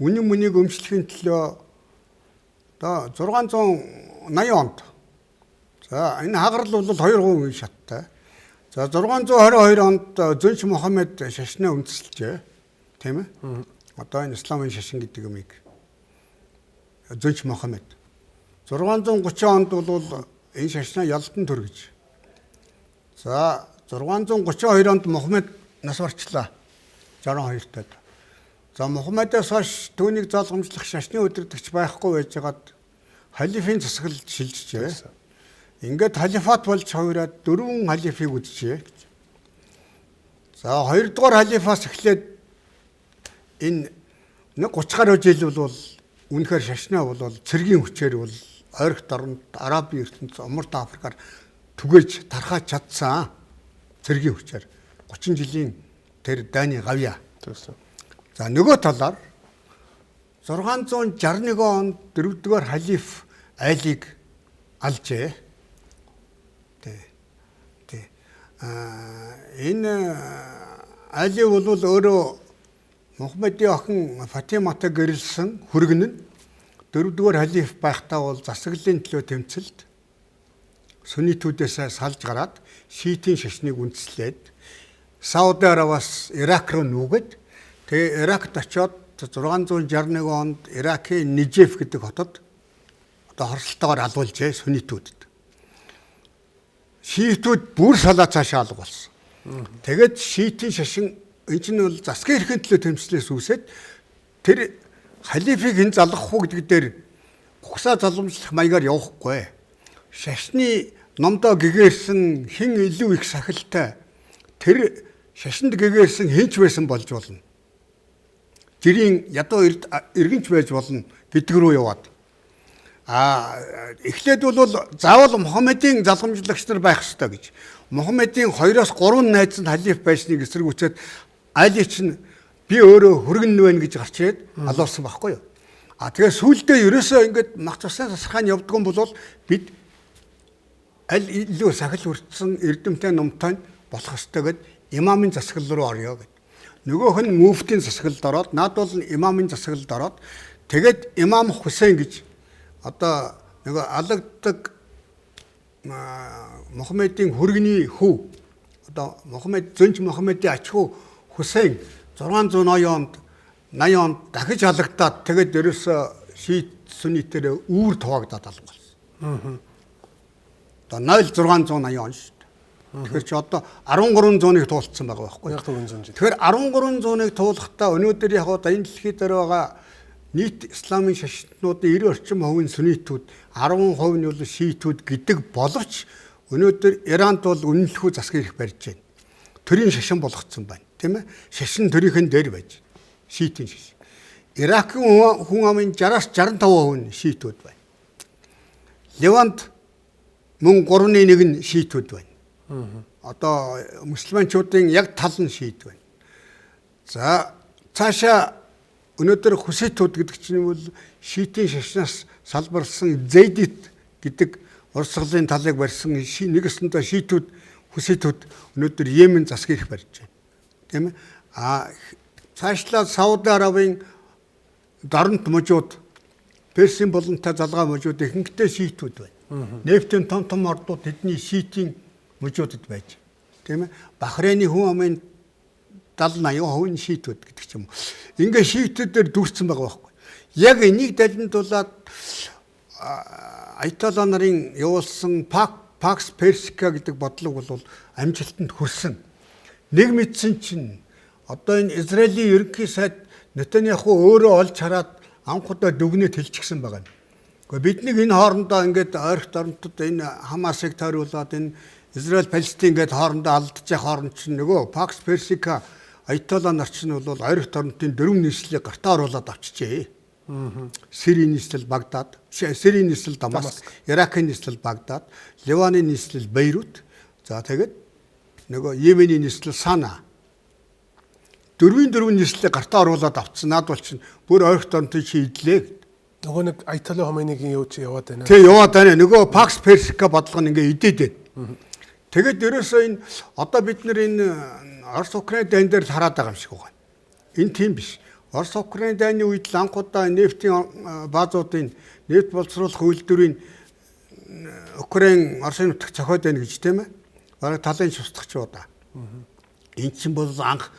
Speaker 2: Үнэн мөнийг өмчлөхийн төлөө одоо 680 онд. За энэ хагарал бол 2 үе шаттай. За 622 онд Зөнч Мухаммед шашнаа үндэслэжээ. Тийм ээ? Одоо энэ исламын шашин гэдэг юмыг Зөнч Мухаммед 630 онд бол энэ шашнаа ялалтан төргөж. За 632 онд Мухаммед нас барчлаа. 62 таад. За Мухаммедаас хойш түүнийг залгамжлах шашны удирдагч байхгүй байжгаад халифын засаглалд шилжижээ. Ингээд халифат болж хувираад 4 халифыг үзжээ. За 2 дугаар халифаас эхлээд энэ 30 гаруй жил бол үнэхээр шашнаа бол цэргийн хүчээр бол ойрхот оронд Арабын ертөнц, Умард Африкаар түгээж тархаж чадсан. Цэргийн хүчээр 30 жилийн тэр дайны гавья. За нөгөө талаар 661 онд 4-р халиф Алиг алжээ. Тэ. Энэ Али бол өөрөө Мухаммедийн охин Фатиматай гэрэлсэн хүргэн нь 4-р халиф байхдаа бол засаглалын төлөө тэмцэлд суннитүүдээс салж гараад шиитийн шашныг үндэслээд Сауди Арабиас Ирак руу нүүгээд тэгээ Иракт очиод 661 онд Иракийн Нижеф гэдэг хотод одоо хорсолтойгоор алуулжээ суннитүүдэд. Шиитүүд бүр салаа цаашаа алга болсон. Тэгээд шиитийн шашин энэ чинь бол засгийн эрхийн төлөө тэмцлээс үүсээд тэр халифыг хэн залгах уу гэдэг дээр угсаа залгамжлах маягаар явахгүй. Шашны номдоо гэгээрсэн хэн илүү их сахилтай тэр шашинд гэгээрсэн хэн ч байсан болж болно. Жирийн ядуу иргэнч байж болно гэдэг рүү яваад. Эхлээд бол заавал Мухаммедийн залгамжлагч нар байх ёстой гэж. Мухаммедийн 2-оос 3 найз нь халиф байсныг эсрэгүүцээд Али чинь би өөрөө хүргэн байна гэж гарч ирээд алуулсан байхгүй юу. А тэгээ сүүлдээ ерөөсөө ингээд мах цусны засахаа нь явдгүн бол бид аль илүү сахил хүртсэн эрдэмтэн номтой болох ёстой гэд имамын засаглал руу орё гэд. Нөгөөх нь муфтийн засаглалд ороод наад бол имамын засаглалд ороод тэгээд имам Хусейн гэж одоо нөгөө алагддаг Мухаммедийн хүргэний хүү одоо Мухаммед зөнч Мухаммедийн ач хүү Хусейн 680 онд 80 онд дахиж алагдаад тэгээд ерөөсөө шиит суннитээр үүр туваагдаад алга болсон. Одоо 0680 он шүү дээ. Тэгэхээр чи одоо 1300-ыг туулцсан байгаа байхгүй.
Speaker 1: 1400 жил.
Speaker 2: Тэгэхээр 1300-ыг туулахдаа өнөөдөр яг одоо энэ дэлхий дээр байгаа Нийт исламын шашинтнуудын 90 орчим хувь нь суннитүүд, 10% нь бол шиитүүд гэдэг боловч өнөөдөр Иранд бол үнэнлэхүү засгийн эрх барьж байна. Төрийн шашин болгоцсон байна, тийм ээ? Шашин төрийнхэн дээр байж. Шиитийн шашин. Иракийн хүн амын 60-аас 65% нь шиитүүд байна. Ливанд мөн 3-ны 1 нь шиитүүд байна. Одоо мусульманчуудын яг тал нь шиит байна. За цаашаа өнөөдөр хуситууд гэдэг чинь бол шиитийн шашнаас салбарласан зейдит гэдэг урсгалын талыг барьсан нэгэсэндээ шиитүүд хуситууд өнөөдөр Йемен засгийн эрх барьж байна. Тийм ээ? А цаашлаад Сауди Аравийн доронт мужууд, Персийн болонтой залгаа мужууд ихэнхдээ шиитүүд байна. Нефтийн том том ордууд тэдний шиитийн мужуудад байж. Тийм ээ? Бахрейны хүн амын 70 80% нь шиитүүд гэдэг ч юм уу. Ингээ шиитүүдээр дүүрсэн байгаа байхгүй. Яг энийг далимдуулаад Аятолла нарын явуулсан Pax Persica гэдэг бодлого бол амжилтанд хүрсэн. Нэг мэдсэн чинь одоо энэ Израилийн ерөнхий сайд Нетаньяху өөрөө олж хараад анх удаа дүгнээд хэлчихсэн байгаа юм. Гэхдээ бид нэг энэ хоорондоо ингээд ойрхот оронтод энэ Хамасыг тойруулаад энэ Израиль Палестин гээд хоорондоо алдчих хооронд чинь нөгөө Pax Persica Аятолла нар чинь бол ойрхот оронтын дөрвөн нийслэлийг гартаа оруулаад авчижээ. Сирийн нийслэл Багдад, Сирийн нийслэл Дамаск, Иракийн нийслэл Багдад, Ливаны нийслэл Бейрут. За тэгээд нөгөө Йеменийн нийслэл Сана. Дөрвийн дөрвөн нийслэлийг гартаа оруулаад авцсан. Наад бол чинь бүр ойрхот оронтын чи идлээ гэд.
Speaker 1: Нөгөө нэг Аятолла Хомейнигийн юу чи яваад байна.
Speaker 2: Тий, яваад байна. Нөгөө Pax Persica бодлого нь ингээ идээд байна. Тэгээд ерөөсөө энэ одоо бид нар энэ Орос Украин дайн дээр л хараад байгаа юм шиг байна. Энэ тийм биш. Орос Украин дайны үед л анх удаа нефтийн баазуудын нефт боловсруулах үйлдвэрийн Украин Оросын нутагт зохиод байна гэж тийм ээ. Бараг талын шустгах ч удаа. Энэ чинь бол анх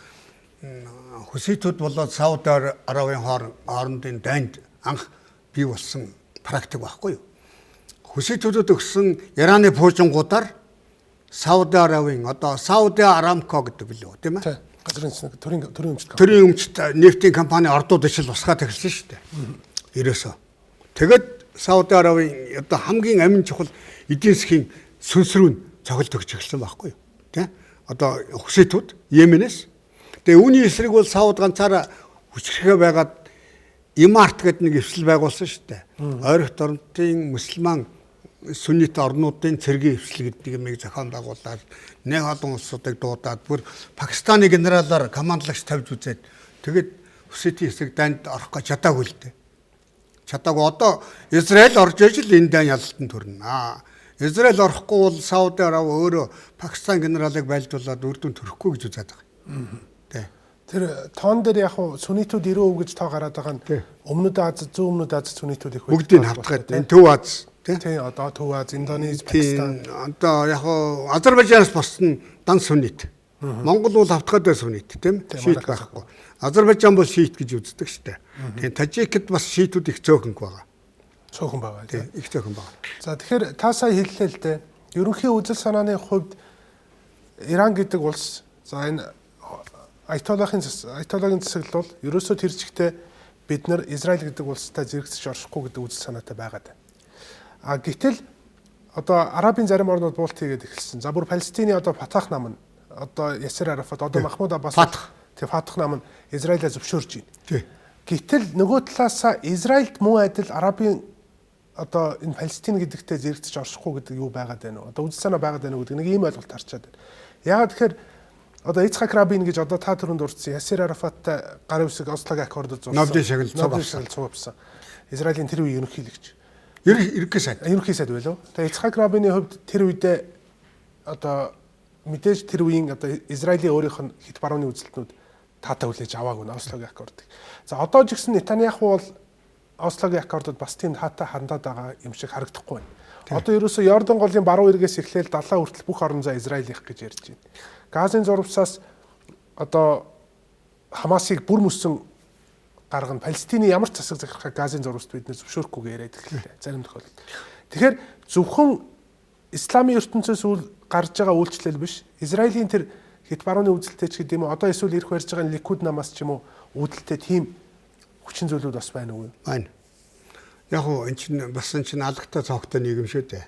Speaker 2: хуситууд болоод Сауд Аравийн хоорондын дайнд анх бий болсон практик байхгүй юу? Хуситуудад өгсөн Ираны пуужингуудаар Сауди Аравийн одоо Сауди Арамко гэдэг билүү тийм ээ?
Speaker 1: Газрын төрийн өмчт.
Speaker 2: Төрийн өмчт нефтийн компани ордууд ижил усгаад эхэлсэн шүү дээ. Ерөөсөө. Тэгээд Сауди Аравийн одоо хамгийн амин чухал эдийн засгийн сүнс рүү цохилт өгч эхэлсэн байхгүй юу? Тэ? Одоо хуситууд Йеменээс. Тэгээ үүний эсрэг бол Сауд ганцаараа хүчрхээ байгаад Имарт гэдэг нэг эвсэл байгуулсан шүү дээ. Ойрхот оронтын мусульман суннит орнуудын цэргийн эвсэл гэдэг юмыг зохион байгуулад нэг олон улсуудыг дуудаад бүр Пакистаны генералаар командлагч тавьж үзээд тэгээд Хуситийн хэсэг дайнд орох гэж чадаагүй л дээ. Чадаагүй. Одоо Израиль орж ижил энэ дайн ялалтанд төрнө. Аа Израиль орохгүй бол Сауди Арави өөрөө Пакистан генералыг байлдуулаад үр дүн төрөхгүй гэж үзээд байгаа. Тэ.
Speaker 1: Тэр тоон дээр яг хуу суннитууд 90% гэж тоо гараад байгаа нь Өмнөд Аз, Зүүн Өмнөд Аз суннитууд их
Speaker 2: Бүгдийг хавтгаад энэ Төв Аз
Speaker 1: тий одоо Төв Аз, Индонез, Пакистан.
Speaker 2: Одоо яг хуу Азербайджанаас боссон дан суннит. Монгол бол хавтгаад суннит тийм шиит байхгүй. Азербайджан бол шиит гэж үздэг шүү дээ. Тийм Тажикт бас шиитүүд их цөөхөнг байгаа.
Speaker 1: Цөөхөн байгаа
Speaker 2: тийм их цөөхөн байгаа.
Speaker 1: За тэгэхээр та сая хэллээ л дээ. Ерөнхий үзэл санааны хувьд Иран гэдэг улс за энэ Аятоллахын Аятоллагийн засаглал бол ерөөсөө тэр чигтээ бид нар Израиль гэдэг улстай зэрэгцэж оршихгүй гэдэг үзэл санаатай байгаад байна. А гэтэл одоо Арабын зарим орнууд буулт хийгээд эхэлсэн. За бүр Палестины одоо Фатах нам нь одоо Ясер Арафат одоо Махмуд Аббас
Speaker 2: Фатх
Speaker 1: тэг Фатх нам нь Израилаа зөвшөөрж байна. Гэтэл нөгөө талаасаа Израильд мөн адил Арабын одоо энэ Палестин гэдэгтээ зэрэгцэж оршихгүй гэдэг юу байгаад байна вэ? Одоо үзэл санаа байгаад байна уу гэдэг нэг ийм ойлголт харчаад байна. Яагаад тэгэхээр одоо Ицхак Рабин гэж одоо та түрүүнд дурдсан Ясер Арафаттай гар үсэг Ослогийн аккордод зурсан.
Speaker 2: Нобелийн шагнал цуг авсан.
Speaker 1: Цуг авсан. Израилийн тэр үеийн ерөнхийлөгч.
Speaker 2: Ерөнхий сайд.
Speaker 1: Ерөнхий сайд байлуу. Тэгээ Ицхак Рабины хувьд тэр үедээ одоо мэдээж тэр үеийн одоо Израилийн өөрийнх нь хит барууны үзэлтнүүд таатай хүлээж аваагүй нь Ослогийн аккордыг. За одоо ч гэсэн Нетаньяху бол Ослогийн аккордод бас тийм таатай хандаад байгаа юм шиг харагдахгүй байна. Одоо ерөөсөө Йордан голын баруун эргээс эхлээл далаа хүртэл бүх орон зай Израилийнх гэж ярьж байна. Газын зурвсаас одоо Хамасыг бүр мөсөн гаргана. Палестины ямар ч засаг захирахыг Газын зурваст бид нэр зөвшөөрөхгүй гэж яриад эхэллээ. Зарим тохиолдолд. Тэгэхээр зөвхөн исламын ертөнцөөс үл гарч байгаа үйлчлэл биш. Израилийн тэр хит барууны үзэлтэй ч гэдэг юм уу одоо эсвэл ирэх барьж байгаа Ликуд намаас ч юм уу үүдэлтэй тийм Хүчин зүйлүүд бас байна уу?
Speaker 2: Байна. Яг хуу эн чинь бас эн чинь алгатай цогтой нийгэм шүү дээ.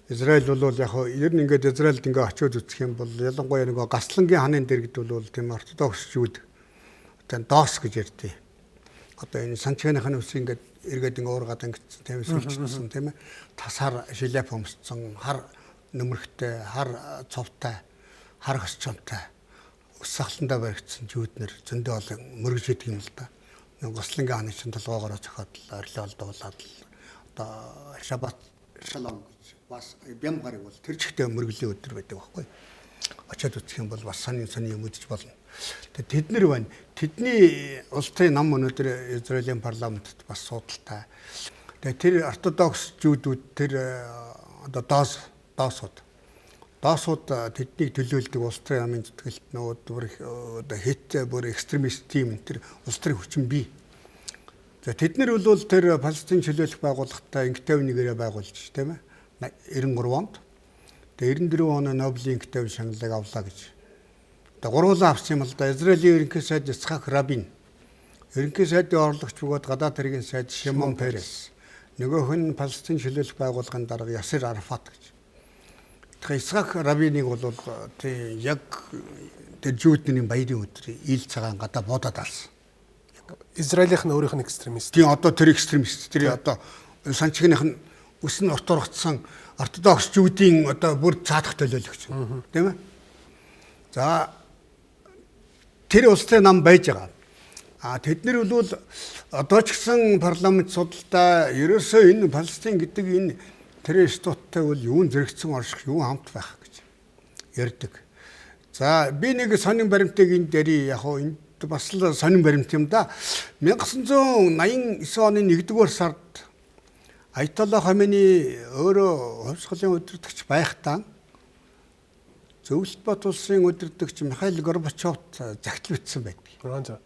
Speaker 2: Израиль бол яг хуу ер нь ингээд Израильд ингээд очиод үзэх юм бол ялангуяа нөгөө Гаслангийн ханын дэргэд бол тийм ортодокс жүүд одоо доос гэж ярьдیں۔ Одоо энэ санчгааных нь ус ингээд эргээд ингээ уургаад ингэсэн тийм сүлжсэн тийм ээ. Тас хар шиляп өмссөн, хар нөмөрхтэй, хар цовтой, хар хөсчөнтэй ус сахландаа баригдсан жүүднэр зөндөө олон мөргөж идэг юм л да. Гослингийн ханы чинь толгоогоороо зохиод орилол дуулаад одоо шабат шалом гэж бас бям гарыг бол тэр чигтээ мөргөлийн өдөр байдаг байхгүй. Очиод үзэх юм бол бас сонин сонин юм үзэж болно. Тэгээ тэд нар байна. Тэдний улсын нам өнөөдөр Израилийн парламентт бас суудалтай. Тэгээ тэр ортодокс жүүдүүд тэр одоо доосууд тэднийг төлөөлдөг улс төрийн намын зүтгэлт нөгөө бүр одоо хит бүр экстремист тим энэ тэр улс төрийн хүчин бий. За тэд нар бол тэр Палестин чөлөөлөх байгууллагатай Ингтевны гэрээ байгуулж тийм ээ 93 онд. Тэгээ 94 оны Нобелийн Ингтев шагналыг авлаа гэж. Одоо гурвуулаа авсан юм л да. Израилийн ерөнхий сайд Ицхак Рабин, ерөнхий сайдын орлогч бөгөөд гадаад хэргийн сайд Шимон Перес, нөгөөх нь Палестин чөлөөлөх байгууллагын дарга Ясир Арафат гэж. Тэгэхээр Ицхак Рабиныг бол тий яг тэр жүүдний баярын өдөр ил цагаан гадаа буудаад алсан.
Speaker 1: Израилийнх нь өөрийнх нь экстремист.
Speaker 2: Тийм одоо тэр экстремист тэр одоо санчгийнхын нь үс нь урт ургацсан ортодокс жүүдийн одоо бүр цаадах төлөөлөгч тийм ээ. За тэр улсын нам байж байгаа. А тэд нар бол одоо ч гэсэн парламент судалдаа ерөөсөө энэ Палестин гэдэг энэ террористуудтай бол юун зэрэгцэн орших, юун хамт байх гэж ярьдаг. За би нэг сонин баримтыг энд ярий. Яг хоо энд бас л сонин баримт юм да. 1989 оны 1-р сард Аятолла Хомейни өөрөө хувьсгалын удирдагч байхдаа Зөвлөлт Бот улсын удирдагч Михаил Горбачевт загтал бичсэн байдаг.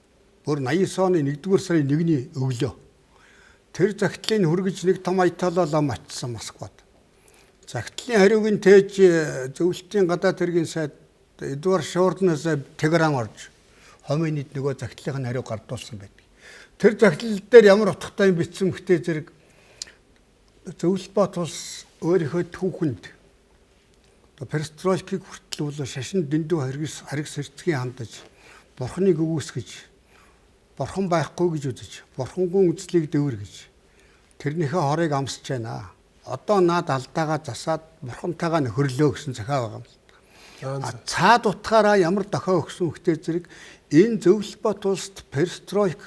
Speaker 2: Бүр 89 оны 1-р сарын 1-ний өглөө. Тэр загтлыг хүргэж нэг том Аятолла лам очсон Москвад. Загтлын хариуг нь тээж зөвлөлтийн гадаад хэргийн сайд Эдвард Шорднаас Тегеран орж Хомейнид нөгөө загтлын хариу гардуулсан байдаг. Тэр загтлал дээр ямар утгатай юм бичсэн гэхдээ зэрэг Зөвлөлт Бот улс өөрийнхөө түүхэнд одоо перестройкийг хүртэл бол шашин дэндүү хариг сэрцгийн хандаж бурхныг өгөөсгөж бурхан байхгүй гэж үзэж бурхангүй үзлийг дэвэр гэж тэрнийхээ хорыг амсаж байна. Одоо наад алдаагаа засаад бурхантайгаа нөхөрлөө гэсэн захиа байгаа юм. Цаад утгаараа ямар дохио өгсөн хөхтэй зэрэг энэ Зөвлөлт Бот улсад перестройк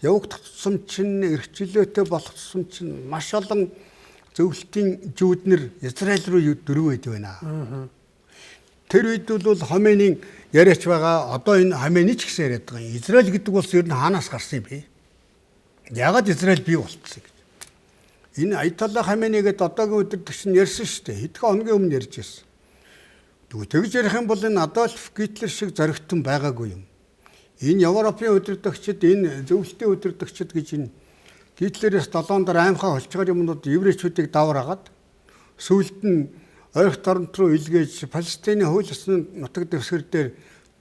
Speaker 2: явагдах тусам чинь эрхчлөөтэй болох тусам чинь маш олон зөвлөлтийн жүүднэр Израиль руу дөрөв байд байна. Тэр үед бол Хомейнийн яриач байгаа. Одоо энэ Хомейни ч гэсэн яриад байгаа. Израиль гэдэг улс ер нь хаанаас гарсан юм бэ? Яагаад Израиль бий болцсон гэж. Энэ Аятолла Хомейни гэдэг одоогийн удирдагч нь ярьсан шүү дээ. Хэдхэн хоногийн өмнө ярьж байсан. Тэгвэл тэгж ярих юм бол энэ Адольф Гитлер шиг зоригтон байгаагүй юм. Энэ Европын удирдагчид, энэ зөвлөлтийн удирдагчид гэж энэ Гитлерээс долоон дараа аймхаа холчгоор юмнууд еврейчүүдийг давар агаад сүүлд нь ойрхон торонт руу илгээж Палестины хууль ёсны нутаг дэвсгэр дээр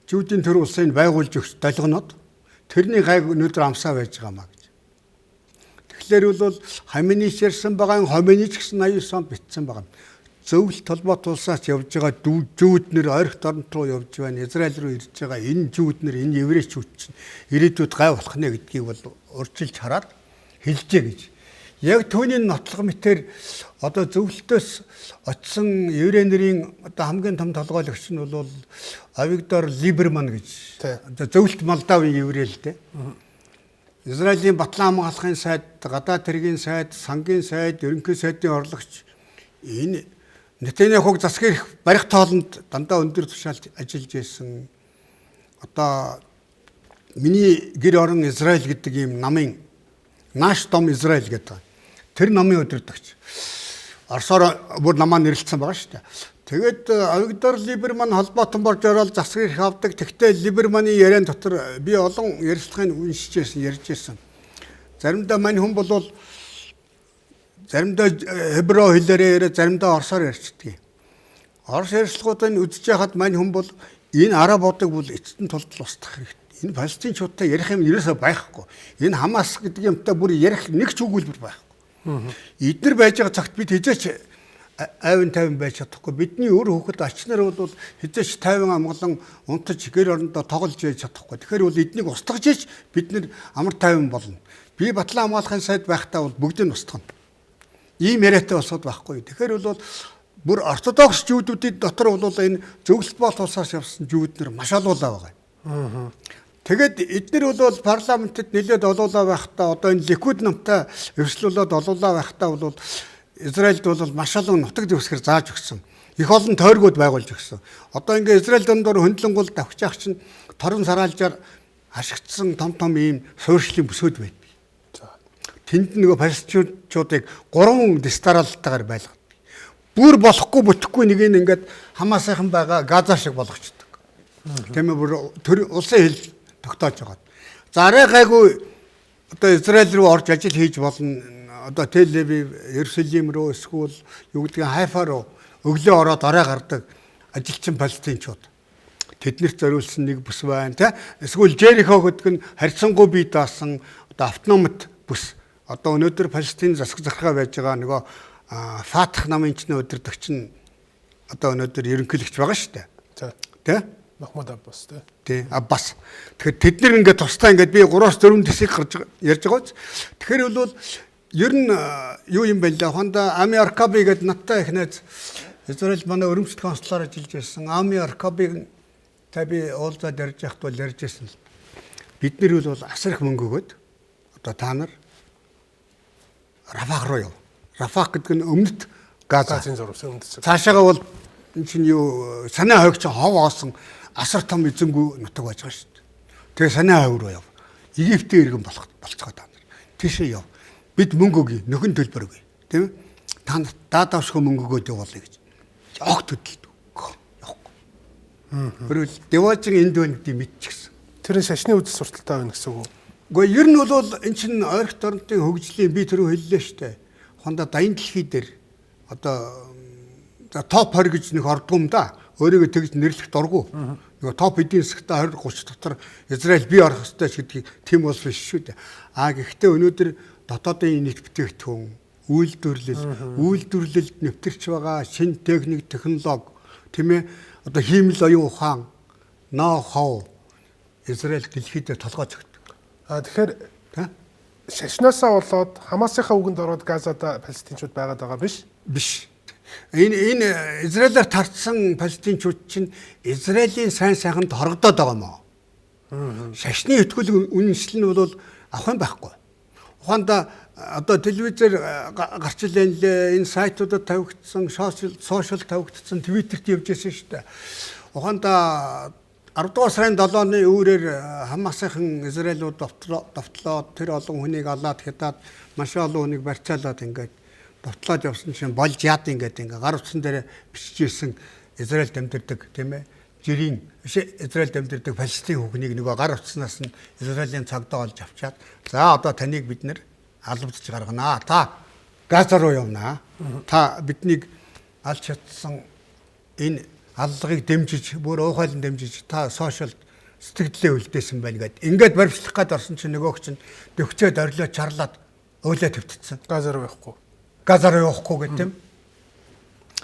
Speaker 2: жүүдийн төр улсыг байгуулж өгч долгонод тэрний гайг өнөөдөр амсаа байж байгаа маа гэж. Тэгэхээр бол Хаминич ярьсан байгаа, Хоминич гэсэн 89 онд бичсэн байгаа. Зөвлөлт холбоот улсаас явж байгаа жүүд нэр ойрхон торонт руу явж байна. Израиль руу ирж байгаа энэ жүүд нэр, энэ еврейчүүд чинь ирээдүйд гай болох нэ гэдгийг бол урьдчилж хараад хэлжээ гэж. Яг түүний нотлох мэтэр одоо зөвлөлтөөс очсон еврей нэрийн одоо хамгийн том толгойлогч нь бол Авигдор Либерман гэж. Одоо зөвлөлт Молдавын еврей л дээ. Израилийн Батлан хамгаалахын сайд, гадаад хэргийн сайд, сангийн сайд, ерөнхий сайдын орлогч энэ Нетаньяхуг засгийн эрх барих тоолонд дандаа өндөр тушаалд ажиллаж байсан. Одоо миний гэр орон Израиль гэдэг ийм намын Наш дом Израиль гэдэг. Тэр намын удирдагч. Оросоор бүр намаа нэрлэлсэн байгаа шүү дээ. Тэгээд Авигдор Либерман холбоотон борж ороод засгийн эрх авдаг. Тэгтээ Либерманы яриан дотор би олон ярилцлагыг уншиж байсан, ярьж байсан. Заримдаа мань хүн бол заримдаа хебро хэлээрээ яриа, заримдаа оросоор ярьцдаг. Орос ярилцлагуудыг үзэж байхад мань хүн бол энэ арабуудыг бол эцэстэн тулд устгах хэрэгтэй. Энэ палестинчуудтай ярих юм ерөөсөө байхгүй. Энэ Хамас гэдэг юмтай бүр ярих нэг ч өгүүлбэр байхгүй. Эднэр байж байгаа цагт бид хизээч айван тайван байж чадахгүй. Бидний өөр хүүхэд ач нар бол хизээч тайван амгалан унтаж гэр орондоо тоглож яж чадахгүй. Тэгэхээр бол эднийг устгаж ич бид нэр амар тайван болно. Би Батлан хамгаалахын сайд байхдаа бол бүгдийг нь устгана. Ийм яриатай болсод байхгүй. Тэгэхээр бол бүр ортодокс жүүдүүдийн дотор бол энэ зөвлөлт бол тусаас явсан жүүд нар маш олуулаа байгаа. Тэгээд эднэр бол парламентэд нэлээд олуулаа байхдаа одоо энэ Ликуд намтай эвслүүлээд олуулаа байхдаа бол Израильд бол маш олон нутаг дэвсгэр зааж өгсөн. Их олон тойргууд байгуулж өгсөн. Одоо ингээ Израиль дундуур хөндлөнгөл давхиж чинь торон сараалжаар ашигдсан том том ийм суурьшлын бүсүүд байдаг. Тэнд нөгөө палестинчуудыг 3 дистаралтайгаар байлгадаг. Бүр болохгүй бүтэхгүй нэг нь ингээд Хамасынхан байгаа Газа шиг болгочдөг. Тийм ээ, бүр төр улсын хил тогтоож байгаа. За арай гайгүй одоо Израиль руу орж ажил хийж болно. Одоо Тель-Авив, Иерусалим руу эсвэл юу гэдгийг Хайфа руу өглөө ороод орой гардаг ажилчин палестинчууд. Тэднэрт зориулсан нэг бүс байна те. Эсвэл Жерихо гэдэг нь харьцангуй бие даасан одоо автономт бүс. Одоо өнөөдөр Палестин засаг захиргаа байж байгаа нөгөө Фатх намын чинь удирдагч нь одоо өнөөдөр ерөнхийлөгч байгаа шүү дээ.
Speaker 1: За.
Speaker 2: Тэ?
Speaker 1: Махмуд Аббас тэ.
Speaker 2: Тий, Аббас. Тэгэхээр тэд нэр ингээд тусдаа ингээд би 3-4 төсийг гарч ярьж байгаа биз. Тэгэхээр бол ер нь юу юм бэ лээ. Хонда Ами Аркаби гэдэг надтай их найз Израиль манай өрөмжлөх консулаар ажиллаж байсан. Ами Аркабиг та би уулзаад ярьж байхад бол ярьж байсан л. Бид нар бол асар их мөнгө өгөөд одоо та нар Рафах руу яв. Рафах гэдэг нь өмнөд Газа.
Speaker 1: Газын зурвас өмнөд.
Speaker 2: Цаашаага бол эн чинь юу санаа хойг чинь хов оосон асар том эзэнгүй нутаг байж байгаа шүү дээ. Тэгээ санаа хойг руу яв. Египтийн иргэн болох болцгоо та нар. Тийшээ яв. Бид мөнгө өгье, нөхөн төлбөр өгье. Тийм ээ? Та нар даадавшгүй мөнгө өгөөд явуулъя гэж. Огт хөдөлдөг. Явахгүй. Хөрвөл Деважин энд байна гэдгийг мэдчихсэн.
Speaker 1: Тэр нь шашны үзэл сурталтай байна гэсэн үг үү?
Speaker 2: Гэхдээ ер нь бол эн чинь ойрхот орнотын хөгжлийн би түрүү хэллээ шүү дээ. Хондоо даян дэлхий дээр одоо за топ 20 гэж нэг ордгоо юм да. Өөрийгөө тэгж нэрлэх дургу. Нөгөө топ эдийн засгтаа 20 30 дотор Израиль би орох ёстой ч гэдгийг тийм улс биш шүү дээ. А гэхдээ өнөөдөр дотоодын нийт бүтээгдэхүүн, үйлдвэрлэл, үйлдвэрлэлд нэвтэрч байгаа шинэ техник, технологи, тийм ээ, одоо хиймэл оюун ухаан, ноу-хау Израиль дэлхийд толгой зөгтдөг.
Speaker 1: А тэгэхээр шашнаасаа болоод Хамасынхаа үгэнд ороод Газада палестинчууд байгаад байгаа биш?
Speaker 2: Биш. Энэ Израилаар тарцсан палестинчууд чинь Израилийн сайн сайханд хорогдоод байгаа юм аа. Шашны итгүүл үнэншил нь бол авах юм байхгүй. Ухаанда одоо телевизээр гарч илэн лээ, энэ сайтуудад тавигдсан, сошиал тавигдсан, твиттерт явж байсан шүү дээ. Ухаанда 10 дугаар сарын 7-ны үүрээр Хамасынхан Израилууд довтлоод тэр олон хүнийг алаад хятад маш олон хүнийг барьцаалаад ингээд довтлоод явсан чинь болж яад ингээд ингээд гар утсан дээр бичижсэн Израильд амьдардаг тийм ээ жирийн Израильд амьдардаг Палестин хүүхнийг нөгөө гар утснаас нь Израилийн цагдаа олж авчаад за одоо таныг бид нэр албадж гарганаа. Та Газа руу явнаа. Та биднийг алж чадсан энэ аллагыг дэмжиж, бүр уухайлан дэмжиж та сошиал сэтгэлдээ үлдээсэн байна гэд. Ингээд баримтлах гээд орсон чинь нөгөөх чинь дөхцөөд орилоо чарлаад өөлөө твтцсэн.
Speaker 1: Газа руу явахгүй.
Speaker 2: Газа руу явахгүй гэх тийм.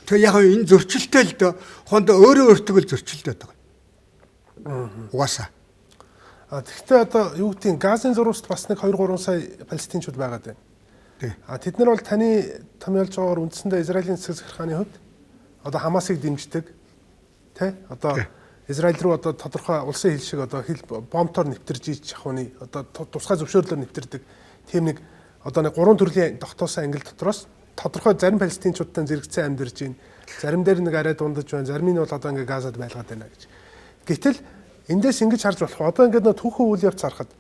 Speaker 2: Тэгээ яг энэ зөрчилтэй л дөө. Хонд өөрөө өөртөө л зөрчилдөд байгаа. Угаасаа.
Speaker 1: А тэгвэл одоо юу гэдгийг Газын зурваст бас нэг 2-3 сая палестинчууд байгаад байна.
Speaker 2: Тий.
Speaker 1: А тэд нар бол таны томьёолж байгаагаар үндсэндээ Израилийн засаг захиргааны хувьд одоо Хамасыг дэмждэг. Тэ? Одоо Израиль руу одоо тодорхой улсын хил шиг одоо хил бомтоор нэвтэрж ич ахуйны одоо тусгай зөвшөөрлөөр нэвтэрдэг тийм нэг одоо нэг гурван төрлийн тогтоосон англи дотроос тодорхой зарим палестинчуудтай зэрэгцэн амьдарч байна. Зарим дээр нэг арай дундаж байна. Зарим нь бол одоо ингээ Газад байлгаад байна гэж. Гэтэл эндээс ингэж харж болох. Одоо ингээд нөө түүхэн үйл явц харахад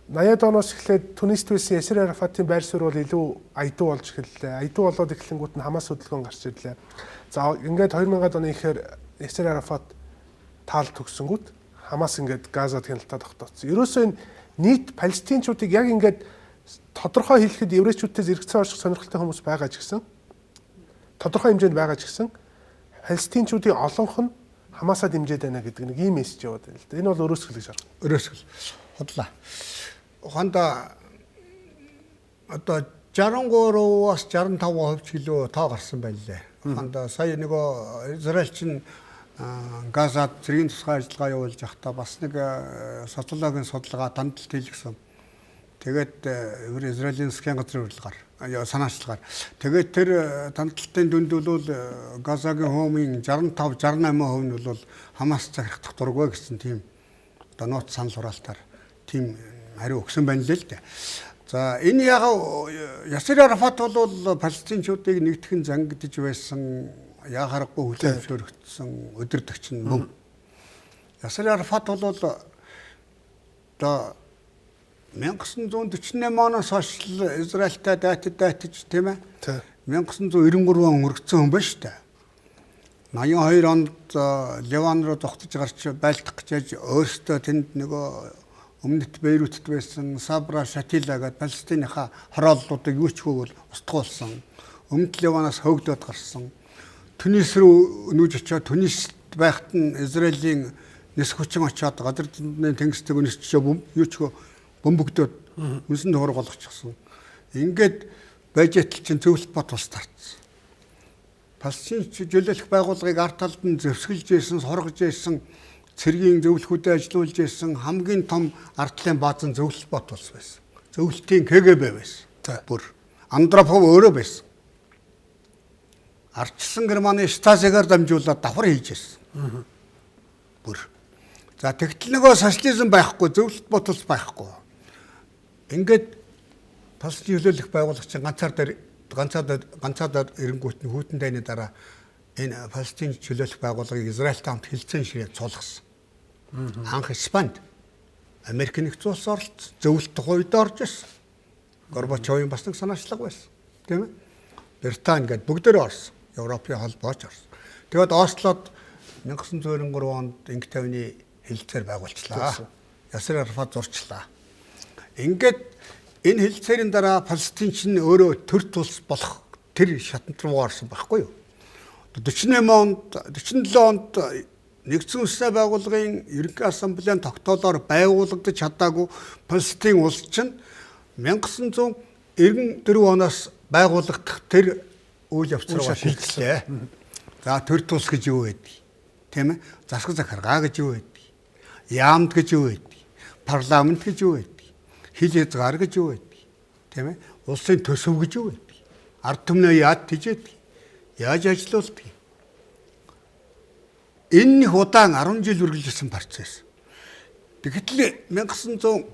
Speaker 1: 80-ад оноос эхлээд Тунист байсан Ясир Арафатын байр суурь бол илүү айдуу болж эхэллээ. Айдуу болоод эхлэнгүүт нь Хамас хөдөлгөөн гарч ирлээ. За ингээд 2000-ад оны ихээр Ясир Арафат таал төгсөнгүүт Хамас ингээд Газад хяналтаа тогтооцсон. Ерөөсөө энэ нийт палестинчуудыг яг ингээд тодорхой хэлэхэд еврейчүүдтэй зэрэгцэн орших сонирхолтой хүмүүс байгаа ч гэсэн тодорхой хэмжээнд байгаа ч гэсэн палестинчуудын олонх нь Хамаасаа дэмжиж байна гэдэг нэг ийм мессеж яваад байна л да. Энэ бол өрөөсгөл гэж харах.
Speaker 2: Өрөөсгөл. Худлаа. Ухаанда одоо 63-аас 65% ч гэлөө тоо гарсан байлээ. Ухаанда сая нөгөө Израиль чинь Газад цэргийн тусгай ажиллагаа явуулж байхдаа бас нэг социологийн судалгаа тандалт хийлгэсэн. Тэгээд Израилийн засгийн газрын урилгаар санаачлагаар. Тэгээд тэр тандалтын дүнд бол Газагийн хумын 65 68% нь бол Хамас захирах дурггүй гэсэн тийм одоо нууц санал хураалтаар тийм хариу өгсөн байна л л дээ. За энэ яг Ясир Арафат бол палестинчуудыг нэгтгэн зангидж байсан, яа харахгүй хүлээн зөвшөөрөгдсөн удирдагч нь мөн. Ясир Арафат бол одоо 1948 оноос хойш Израильтай дайтаж тийм ээ. 1993 он өргөцсөн хүн ба шүү дээ. 82 онд Ливан руу зогтож гарч байлдах гэж яж өөртөө тэнд нөгөө өмнөд Бейрутд байсан Сабра Шатила гэдэг Палестиныхаа хорооллуудыг юу ч хөөг устгуулсан. Өмнөд Ливанаас хөөгдөөд гарсан. Түнис рүү нүүж очиод Түнист байхад нь Израилийн нисэх хүчин очиод газар зүйн тэнгис дэг нисчээ юу ч хөө бөмбөгдөөд үнсэн тохирго болгочихсон. Ингээд байж атал чинь зөвлөлт бот ус тарцсан. Палестин чөлөөлөх байгууллагыг ард талд нь зэвсгэлж байсан, соргож байсан, цэргийн зөвлөхүүдэд ажилуулж байсан хамгийн том ард талын баазан зөвлөлт бот улс байсан. Зөвлөлтийн КГБ байсан. Бүр Андропов өөрөө байсан. Ардчилсан Германы Стасигаар дамжуулаад давхар хийж байсан. Бүр. За тэгтэл нөгөө социализм байхгүй, зөвлөлт бот улс байхгүй. Ингээд Палестин чөлөөлөх байгууллага чинь ганцаар эренгүүт нь хүйтэн дайны дараа энэ Палестин чөлөөлөх байгууллагыг Израильтай хамт хилцэн ширээ цуулгасан. Анх Испанд Америк нэгдсэн улс оролцсон, зөвлөлт тухайн үед орж ирсэн. Горбачовын бас нэг санаачлага байсан. Тийм ээ. Британи гээд бүгдээрээ орсон. Европын холбооч орсон. Тэгээд Ослод 1993 онд инг тавны хэлцээр байгуулчлаа. Ясир Арафат зурчлаа. Ингээд энэ хэлцээрийн дараа Палестин чинь өөрөө төрт улс болох тэр шатанд руу орсон байхгүй юу? 48 онд 47 онд Нэгдсэн Үндэсний байгууллагын Ерөнхий Ассамблеийн тогтоолоор байгуулагдаж чадаагүй Палестин улс чинь 1994 оноос байгуулагдах тэр үйл явц руу шилжлээ. За төрт улс гэж юу байдаг? Тийм ээ? Засаг захиргаа гэж юу байдаг? Яамд гэж юу байдаг? Парламент гэж юу байдаг? Хил хязгаар гэж юу байдаг? Тийм ээ? Улсын төсөв гэж юу байдаг? Ард түмнээ яад тижээдэг? Яаж ажилуулдаг? Энэ их удаан 10 жил үргэлжилсэн процесс. Тэгэхдээ 1994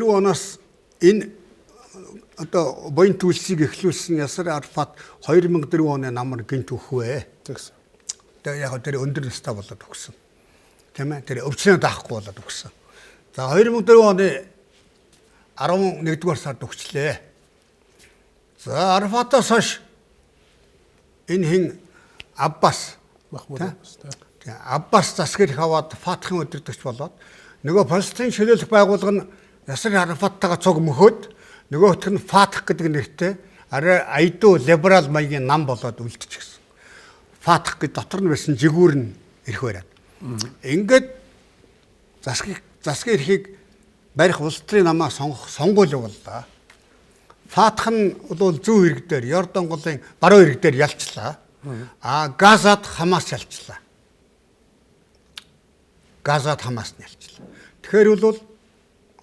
Speaker 2: оноос энэ одоо буян төлсийг эхлүүлсэн Ясир Арафат 2004 оны намар гинт өхвөө.
Speaker 1: Тэгсэн.
Speaker 2: Тэгээ яг тэр өндөр настай болоод өгсөн. Тийм ээ? Тэр өвчнөө даахгүй болоод өгсөн. За 2004 оны 11-р сард өгчлээ. За Арафатаас хойш энэ хин Аббас
Speaker 1: Махмуд Аббас.
Speaker 2: Аббас засаг эрх аваад Фатхын удирдагч болоод нөгөө Палестин чөлөөлөх байгууллага нь Ясир Арафаттайгаа цуг мөхөөд нөгөөх нь Фатх гэдэг нэртэй арай айдуу либерал маягийн нам болоод үлдчихсэн. Фатх гэж дотор нь байсан жигүүр нь эрх бариад. Ингээд засгийн эрхийг барих улс төрийн намаа сонгох сонгуул явууллаа. Фатх нь бол зүүн ирэг дээр Йордан голын баруун ирэг дээр ялчлаа. А Газад Хамас ялчлаа. Газад Хамас нь ялчлаа. Тэгэхээр бол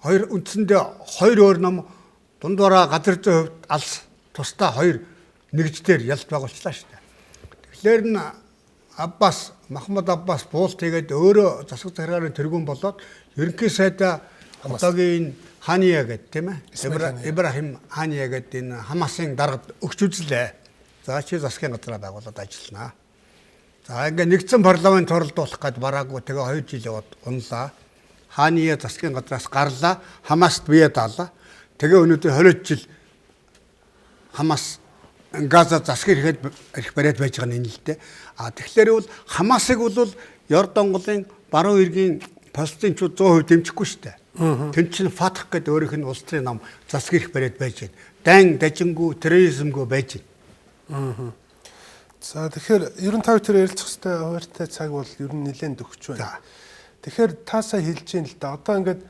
Speaker 2: хоёр үндсэндээ хоёр өөр нам дундуураа газар зүйн хувьд алс тусдаа хоёр нэгждэр ялж байгуулчлаа шүү дээ. Тэгэхээр н Аббас Махмуд Аббас буулт хийгээд өөрөө засаг захиргааны тэргүүн болоод ерөнхий сайдаа одоогийн Хания гэдэг тийм ээ Ибрахим Хания гэдэг энэ Хамасын даргад өгч үзлээ. За чи засгийн газраа байгуулад ажилланаа. За ингээ нэгдсэн парламент хуралдуулах гээд бараагүй тэгээ 2 жил яваад унлаа. Хания засгийн газраас гарлаа. Хамаст бие даалаа. Тэгээ өнөөдөр 20 жил Хамас Газа засгийн эрхэд эрх бариад байж байгаа нь энэ л дээ. А тэгэхээр бол Хамасыг бол Йордан голын баруун эргийн палестинчууд 100% дэмжихгүй шүү дээ. Тэнд чинь Фатх гэдэг өөрийнх нь улс төрийн нам засгийн эрх бариад байж байна. Дайн дажингүй терроризмгүй байж байна.
Speaker 1: За тэгэхээр ер нь та хоёр ярилцах хэвээр хуваартай цаг бол ер нь нэлээд төгсч байна. Тэгэхээр та сая хэлж юм л да. Одоо ингээд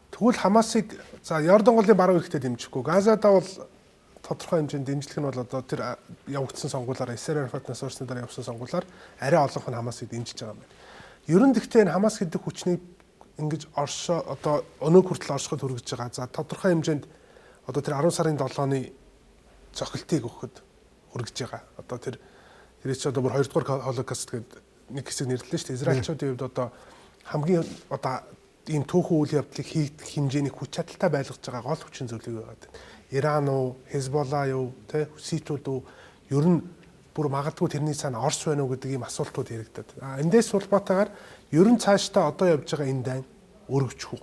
Speaker 1: тэгвэл Хамасыг за Йордан голын баруун эрхтээ дэмжихгүй. Газадаа бол тодорхой хэмжээнд дэмжлэх нь бол одоо тэр явагдсан сонгуулиар Ясер Арафатнаас орсны дараа явсан сонгуулиар арай олонх нь Хамасыг дэмжиж байгаа юм байна. Ер нь гэхдээ энэ Хамас гэдэг хүчнийг ингэж оршоо одоо өнөөг хүртэл оршиход хүргэж байгаа. За тодорхой хэмжээнд одоо тэр 10 сарын 7-ны цохилтыг өгөхөд хүргэж байгаа. Одоо тэр чи одоо бүр 2 дугаар Холокост гэдэг нэг хэсэг нэрлэлээ шүү дээ. Израильчуудын хувьд одоо хамгийн одоо ийм түүхэн үйл явдлыг хийх хэмжээний хүч чадалтай байлгаж байгаа гол хүчин зүйлийг байгаад байна. Иран уу, Хезболла юу, тэ Хуситүүд үү ер нь бүр магадгүй тэрний цаана Орос байна уу гэдэг ийм асуултууд яригдаад. А эндээс холбоотойгоор ер нь цаашдаа одоо явж байгаа энэ дайн өргөжих үү?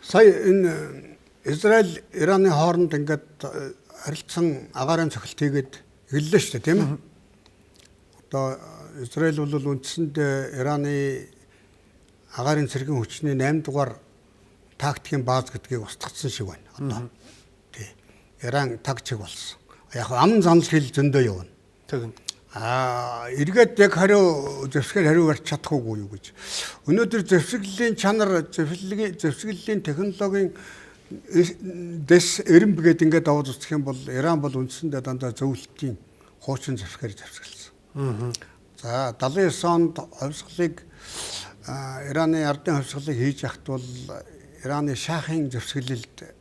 Speaker 2: Сая энэ Израиль Ираны хооронд ингээд харилцан агаарын цохилт хийгээд эхэллээ шүү дээ, тийм ээ. Одоо Израиль бол үндсэндээ Ираны агаарын цэргийн хүчний 8 дугаар тактикийн бааз гэдгийг устгацсан шиг байна. Одоо тий. Иран таг чиг болсон. Яг ам занал хэл зөндөө явна.
Speaker 1: Тэгнь.
Speaker 2: Аа эргээд яг хариу зэвсгээр хариу барьж чадахгүй юу гэж. Өнөөдөр зэвсэглэлийн чанар, зэвсэглэлийн технологийн дэс эренб гээд ингээд аваад үзэх юм бол Иран бол үндсэндээ дандаа зөвлөлтийн хуучин зэвсгээр зэвсгэлсэн. За 79 онд хувьсгалыг Ираны ардын хувьсгалыг хийж яхад бол Ираны шахын зэвсэглэлд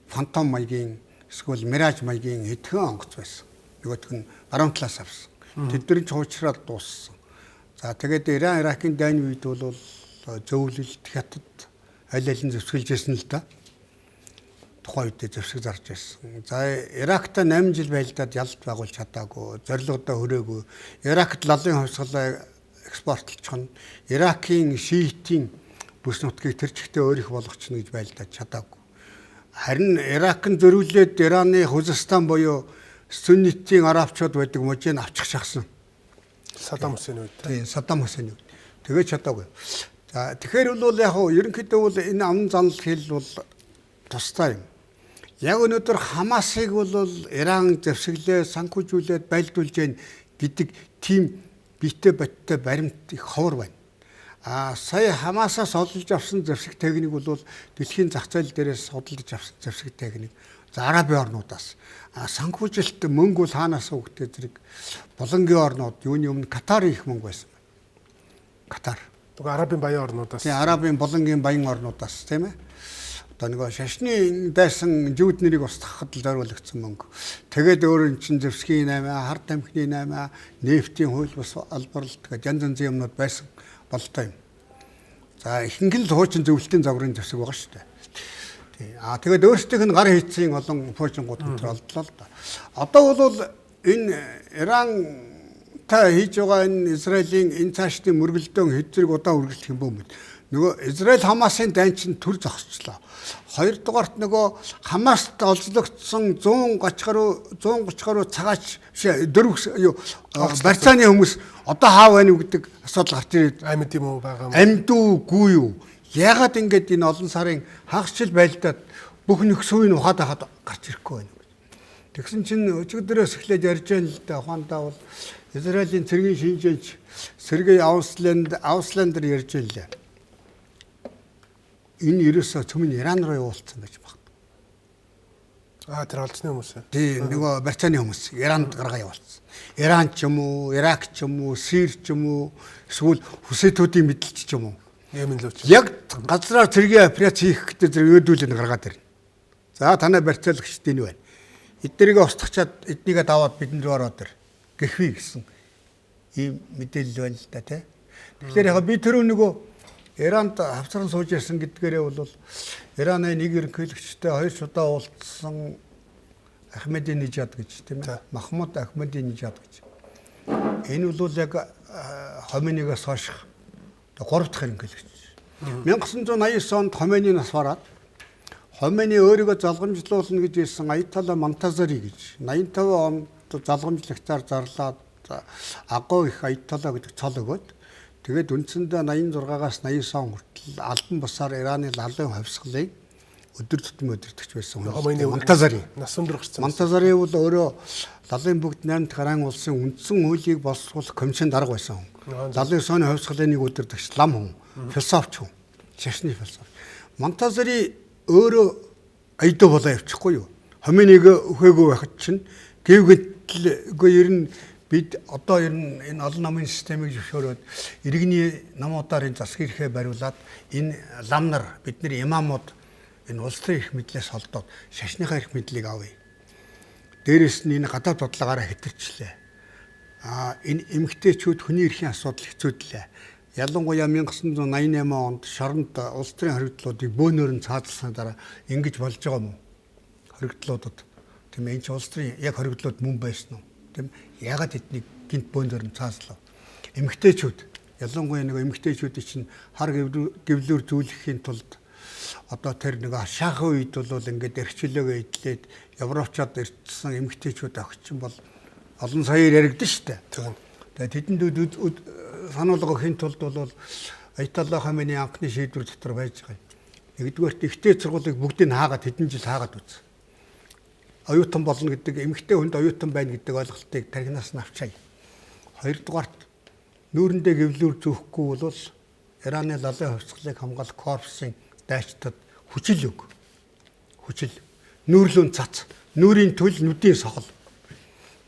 Speaker 2: фантом маягийн эсвэл мираж маягийн хэдхэн онгоц байсан. Нөгөөх нь баруун талаас авсан. Тэдний ч хуучраад дууссан. За тэгээд Иран Иракийн дайны үед бол зөвлөлт хятад аль аль нь зэвсгэлж байсан л да. Тухайн үед зэвсэг зарж байсан. За Иракта 8 жил байлдаад ялалт байгуулж чадаагүй, зорилгодоо хүрээгүй. Иракт лалын хувьсгалаа экспортлчихно. Иракийн шиитийн бүс нутгийг тэр чигтээ өөрийнх болгочихно гэж байлдаад чадаагүй. Харин Ирак нь зөрүүлээд Ираны Хузестан буюу суннитийн арабчууд байдаг мужийг авчих шахсан.
Speaker 1: Саддам Хусейн үед.
Speaker 2: Тийм, Саддам Хусейн үед. Тэгээд чадаагүй. За тэгэхээр бол яг хөө ерөнхийдөө бол энэ аман занал хэл бол тусдаа юм. Яг өнөөдөр Хамасыг бол Иран зэвсэглээ, санхүүжүүлээд байлдуулж гэн гэдэг тийм биетэй бодтой баримт их ховор байна. А сая Хамасаас олж авсан зэвсэг техник бол дэлхийн зах зээл дээрээс худалдаж авсан зэвсэг техник. За Арабын орнуудаас. А санхүүжилт мөнгө бол хаанаас өгдөг зэрэг булангийн орнууд юуны өмнө Катарын их мөнгө байсан байна. Катар.
Speaker 1: Нөгөө Арабын баян орнуудаас.
Speaker 2: Тийм, Арабын булангийн баян орнуудаас тийм ээ. Одоо нөгөө шашны дайсан жүүд нэрийг устгахад л зориулагдсан мөнгө. Тэгээд өөр эн чинь зэвсгийн 8, хар тамхины 8, нефтийн хууль бус албарлалт гэдэг янз янзын юмнууд байсан болтой юм. За ихэнх нь л хуучин зөвлөлтийн загварын зэвсэг байгаа шүү дээ. Тий. Аа тэгээд өөрсдийнх нь гар хийцийн олон пуужингууд өдр олдлоо л да. Одоо бол энэ Ирантай хийж байгаа энэ Израилийн энэ цаашдын мөргөлдөөн хэд зэрэг удаа үргэлжлэх юм бөө мэд. Нөгөө Израиль Хамасын дайн чинь төр зогсчлоо. Хоёрдугаарт нөгөө Хамаст олзлогдсон 130 гаруй цагаач дөрөв юу барьцааны хүмүүс одоо хаа байна уу гэдэг асуудал гарч ирээд
Speaker 1: амьд юм уу байгаа юм.
Speaker 2: Амьд уугүй юу? Яагаад ингэж энэ олон сарын хагас жил байлдаад бүх нөхсөв нь ухаад хахад гарч ирэхгүй байна гэж. Тэгсэн чинь өчигдрөөс эхлээд ярьж байгаа л да. Ухаандаа бол Израилийн цэргийн шинжээч Сергей Ауслендер ярьж байлаа. Энэ ерөөсөө цөмн Иран руу явуулсан байж магадгүй.
Speaker 1: Аа тэр олзны хүмүүс.
Speaker 2: Тийм, нөгөө барьцааны хүмүүс Иранд гаргаа явуулсан. Иран ч юм уу, Ирак ч юм уу, Сир ч юм уу, эсвэл Хуситүүдийн мэдлэлч ч юм уу.
Speaker 1: Йемен лөө ч.
Speaker 2: Яг газраар цэргийн операц хийх гэдэг зэрэг өөдүүлэн гаргаад ирнэ. За танай барьцаалагчд энэ байна. Эднэрийг устгачаад эднийгээ даваад бидний рүү ороод ир гэхвий гэсэн ийм мэдээлэл байна л да тий. Тэгэхээр яг би түрүү нөгөө Иранд хавцран сууж ирсэн гэдгээрээ бол Ираны нэг ерөнхийлөгчтэй хоёр удаа уулзсан Ахмадинежад гэж тийм ээ. Махмуд Ахмадинежад гэж. Энэ бол яг Хомейнигээс хойш 3 дахь ерөнхийлөгч. 1989 онд Хомейни нас бараад Хомейни өөрийгөө залгамжлуулна гэж хэлсэн Аятолла Монтазари гэж 85 онд залгамжлагчаар зарлаад агуу их Аятолла гэдэг цол өгөөд тэгээд үндсэндээ 86-аас 89 он хүртэл албан бусаар Ираны лалын хувьсгалыг Өдөр тутмын удирдагч байсан хүн. Монтазари
Speaker 1: нас өндөр гарсан.
Speaker 2: Монтазари бол өөрөө лалын бүгд 8 дахь Иран улсын үндсэн хуулийг боловсруулах комиссийн дарга байсан хүн. Лалын соны хувьсгалын нэг удирдагч, лам хүн, философч хүн, шашны философч. Монтазари өөрөө айдуу болоо явчихгүй юу? Хоминыг өхөөгүй байхад чинь гэв гэнтлгүй ер нь бид одоо ер нь энэ олон намын системийг зөвшөөрөөд иргэний намуудаар энэ засгийн эрхээ бариулаад энэ лам нар бидний имамууд энэ улс төрийн эрх мэдлээс холдоод шашныхаа эрх мэдлийг авъя. Дээрээс нь энэ гадаад бодлогоороо хэтэрчлээ. Энэ эмэгтэйчүүд хүний эрхийн асуудал хэцүүдлээ. Ялангуяа 1988 онд шоронд улс төрийн хоригдлуудыг бөөнөр нь цаазалсны дараа ингэж болж байгаа юм уу? Хоригдлуудад тийм энэ ч улс төрийн яг хоригдлууд мөн байсан уу? Тийм ягаад эднийг гинт бөөндөр нь цааслав? Эмэгтэйчүүд ялангуяа нэг эмэгтэйчүүдийн чинь хар гэвлүүр зүүлэхийн тулд одоо тэр нэг шаахан үед бол ингээд эрхчлөөгөө эдлээд европчууд ирсэн эмэгтэйчүүд огчин бол олон саяар яригдэн штэ. Тэгээ тэдэнд сануулга өгөхийн тулд бол Аятолла Хомейни анхны шийдвэр дотор байж байгаа юм. Нэгдүгээрт ихтэй сургуулийг бүгдийг нь хаагаад хэдэн жил хаагаад үз. Оюутан болно гэдэг эмэгтэй хүнд оюутан байна гэдэг ойлголтыг тархинаас нь авчаа. Хоёрдугаарт нүүрэндээ гэвлүүр зөөхгүй бол Ираны лалын хувьсгалыг хамгаалах корпусын дайчдад хүчил өг. Хүчил. Нүүрлүүн цац. Нүүрийн төл, нүдийн сохол.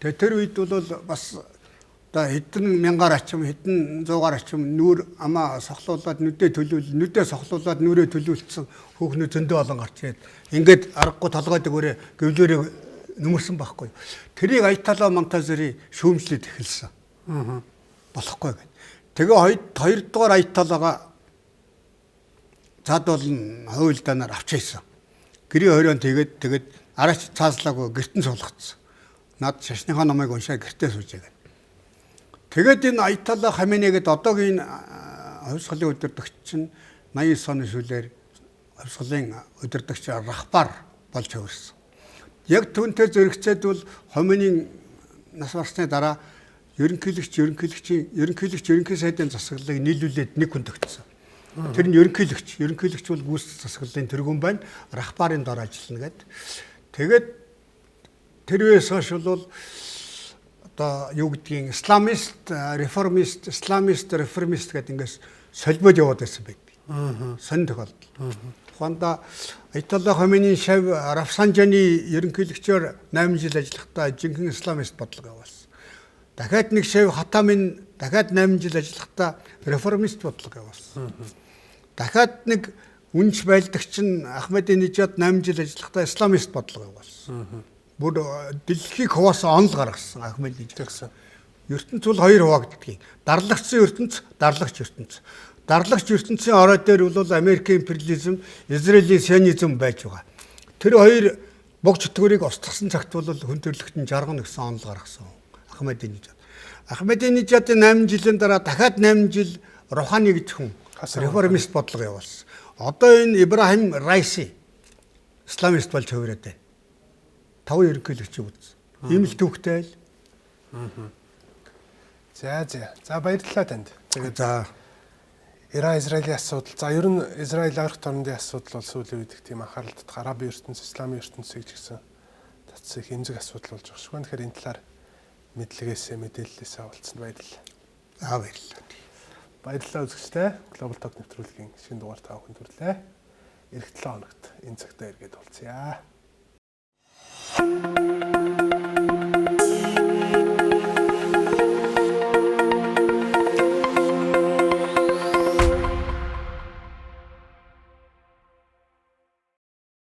Speaker 2: Тэгээ тэр үед бол бас одоо хэдэн мянгаар ачим, хэдэн зуугаар ачим нүүр амаа сохлуулад нүдээ төлөөл, нүдээ сохлуулад нүрээ төлөөлсөн хүүхнүүд зөндөө олон гарч ирээд ингээд аргагүй толгой дэгүүрээ гэвлүүрээ нөмөрсөн байхгүй. Тэрийг Аятолла Монтазери шүүмжлээд эхэлсэн. Болохгүй гэх. Тэгээ хоёрдугаар Аятоллага цаад бол хууль данаар авчаасан. Гэрээ хорионд тэгээд тэгээд араач цааслаагүй гэртэн суулгацсан. Над шашныхаа номыг уншаа гэртээ суужээ гэх. Тэгээд энэ Аятолла Хамени гэдэг одоогийн хувьсгалын удирдагч чинь 89 оны сүүлээр хувьсгалын удирдагч Рахбар болж хувирсан. Яг түүнтэй зэрэгцээд бол Хомейнийн нас барсны дараа ерөнхийлөгч ерөнхийлөгч ерөнхий сайдын засаглалыг нийлүүлээд нэг хүн тогтсон. Тэр нь ерөнхийлөгч, ерөнхийлөгч бол гүйцэтгэх засаглалын тэргүүн байна. Рахбарын дор ажиллана гэд. Тэгээд тэр үеэс хойш бол одоо юу гэдгийг исламист, реформист, исламист, реформист гэдэг ингээс солбоод яваад байсан байдаг. Сонин тохиолдол. Тухайдаа Аятолла Хомейнийн шав Рафсанжаны ерөнхийлөгчөөр 8 жил ажиллахдаа жинхэнэ исламист бодлого явуулсан. Дахиад нэг шав Хатамын дахиад 8 жил ажиллахдаа реформист бодлого явуулсан. Дахиад нэг үнч байлдагч нь Ахмадинежад 8 жил ажиллахдаа исламист бодлого явуулсан. Бүр дэлхийг хуваасан онол гаргасан Ахмадинежад гэсэн. Ертөнц бол хоёр хуваагддгийг. Дарлагцсан ертөнц, дарлагч ертөнц. Дарлагч ертөнцийн орой дээр бол Америкийн империализм, Израилийн сионизм байж байгаа. Тэр хоёр бог чөтгөрийг устгасан цагт бол хүн төрөлхтөн жаргана гэсэн онол гаргасан Ахмадинежад. Ахмадинежадын 8 жилийн дараа дахиад 8 жил Рухани гэж хүн реформист бодлого явуулсан. Одоо энэ Ибрахим Райси исламист болж хувираад байна. 5 ерөнхийлөгчийг үзсэн. Ийм л түүхтэй л.
Speaker 1: За за. За баярлалаа танд.
Speaker 2: Тэгээд за
Speaker 1: Иран Израилийн асуудал. За ер нь Израиль ойрхон тойрны асуудал бол сүүлийн үед их тийм анхаарал татах Арабын ертөнц, Исламын ертөнцийг ч гэсэн татсан их эмзэг асуудал болж байгаа шүү. Тэгэхээр энэ талаар мэдлэгээсээ мэдээллээсээ авалцсанд баярлалаа.
Speaker 2: За баярлалаа.
Speaker 1: Баярлалаа үзэгчдээ. Global Talk нэвтрүүлгийн шинэ дугаар та бүхэнд хүрлээ. Ирэх 7 хоногт энэ цагтаа эргээд уулзъя.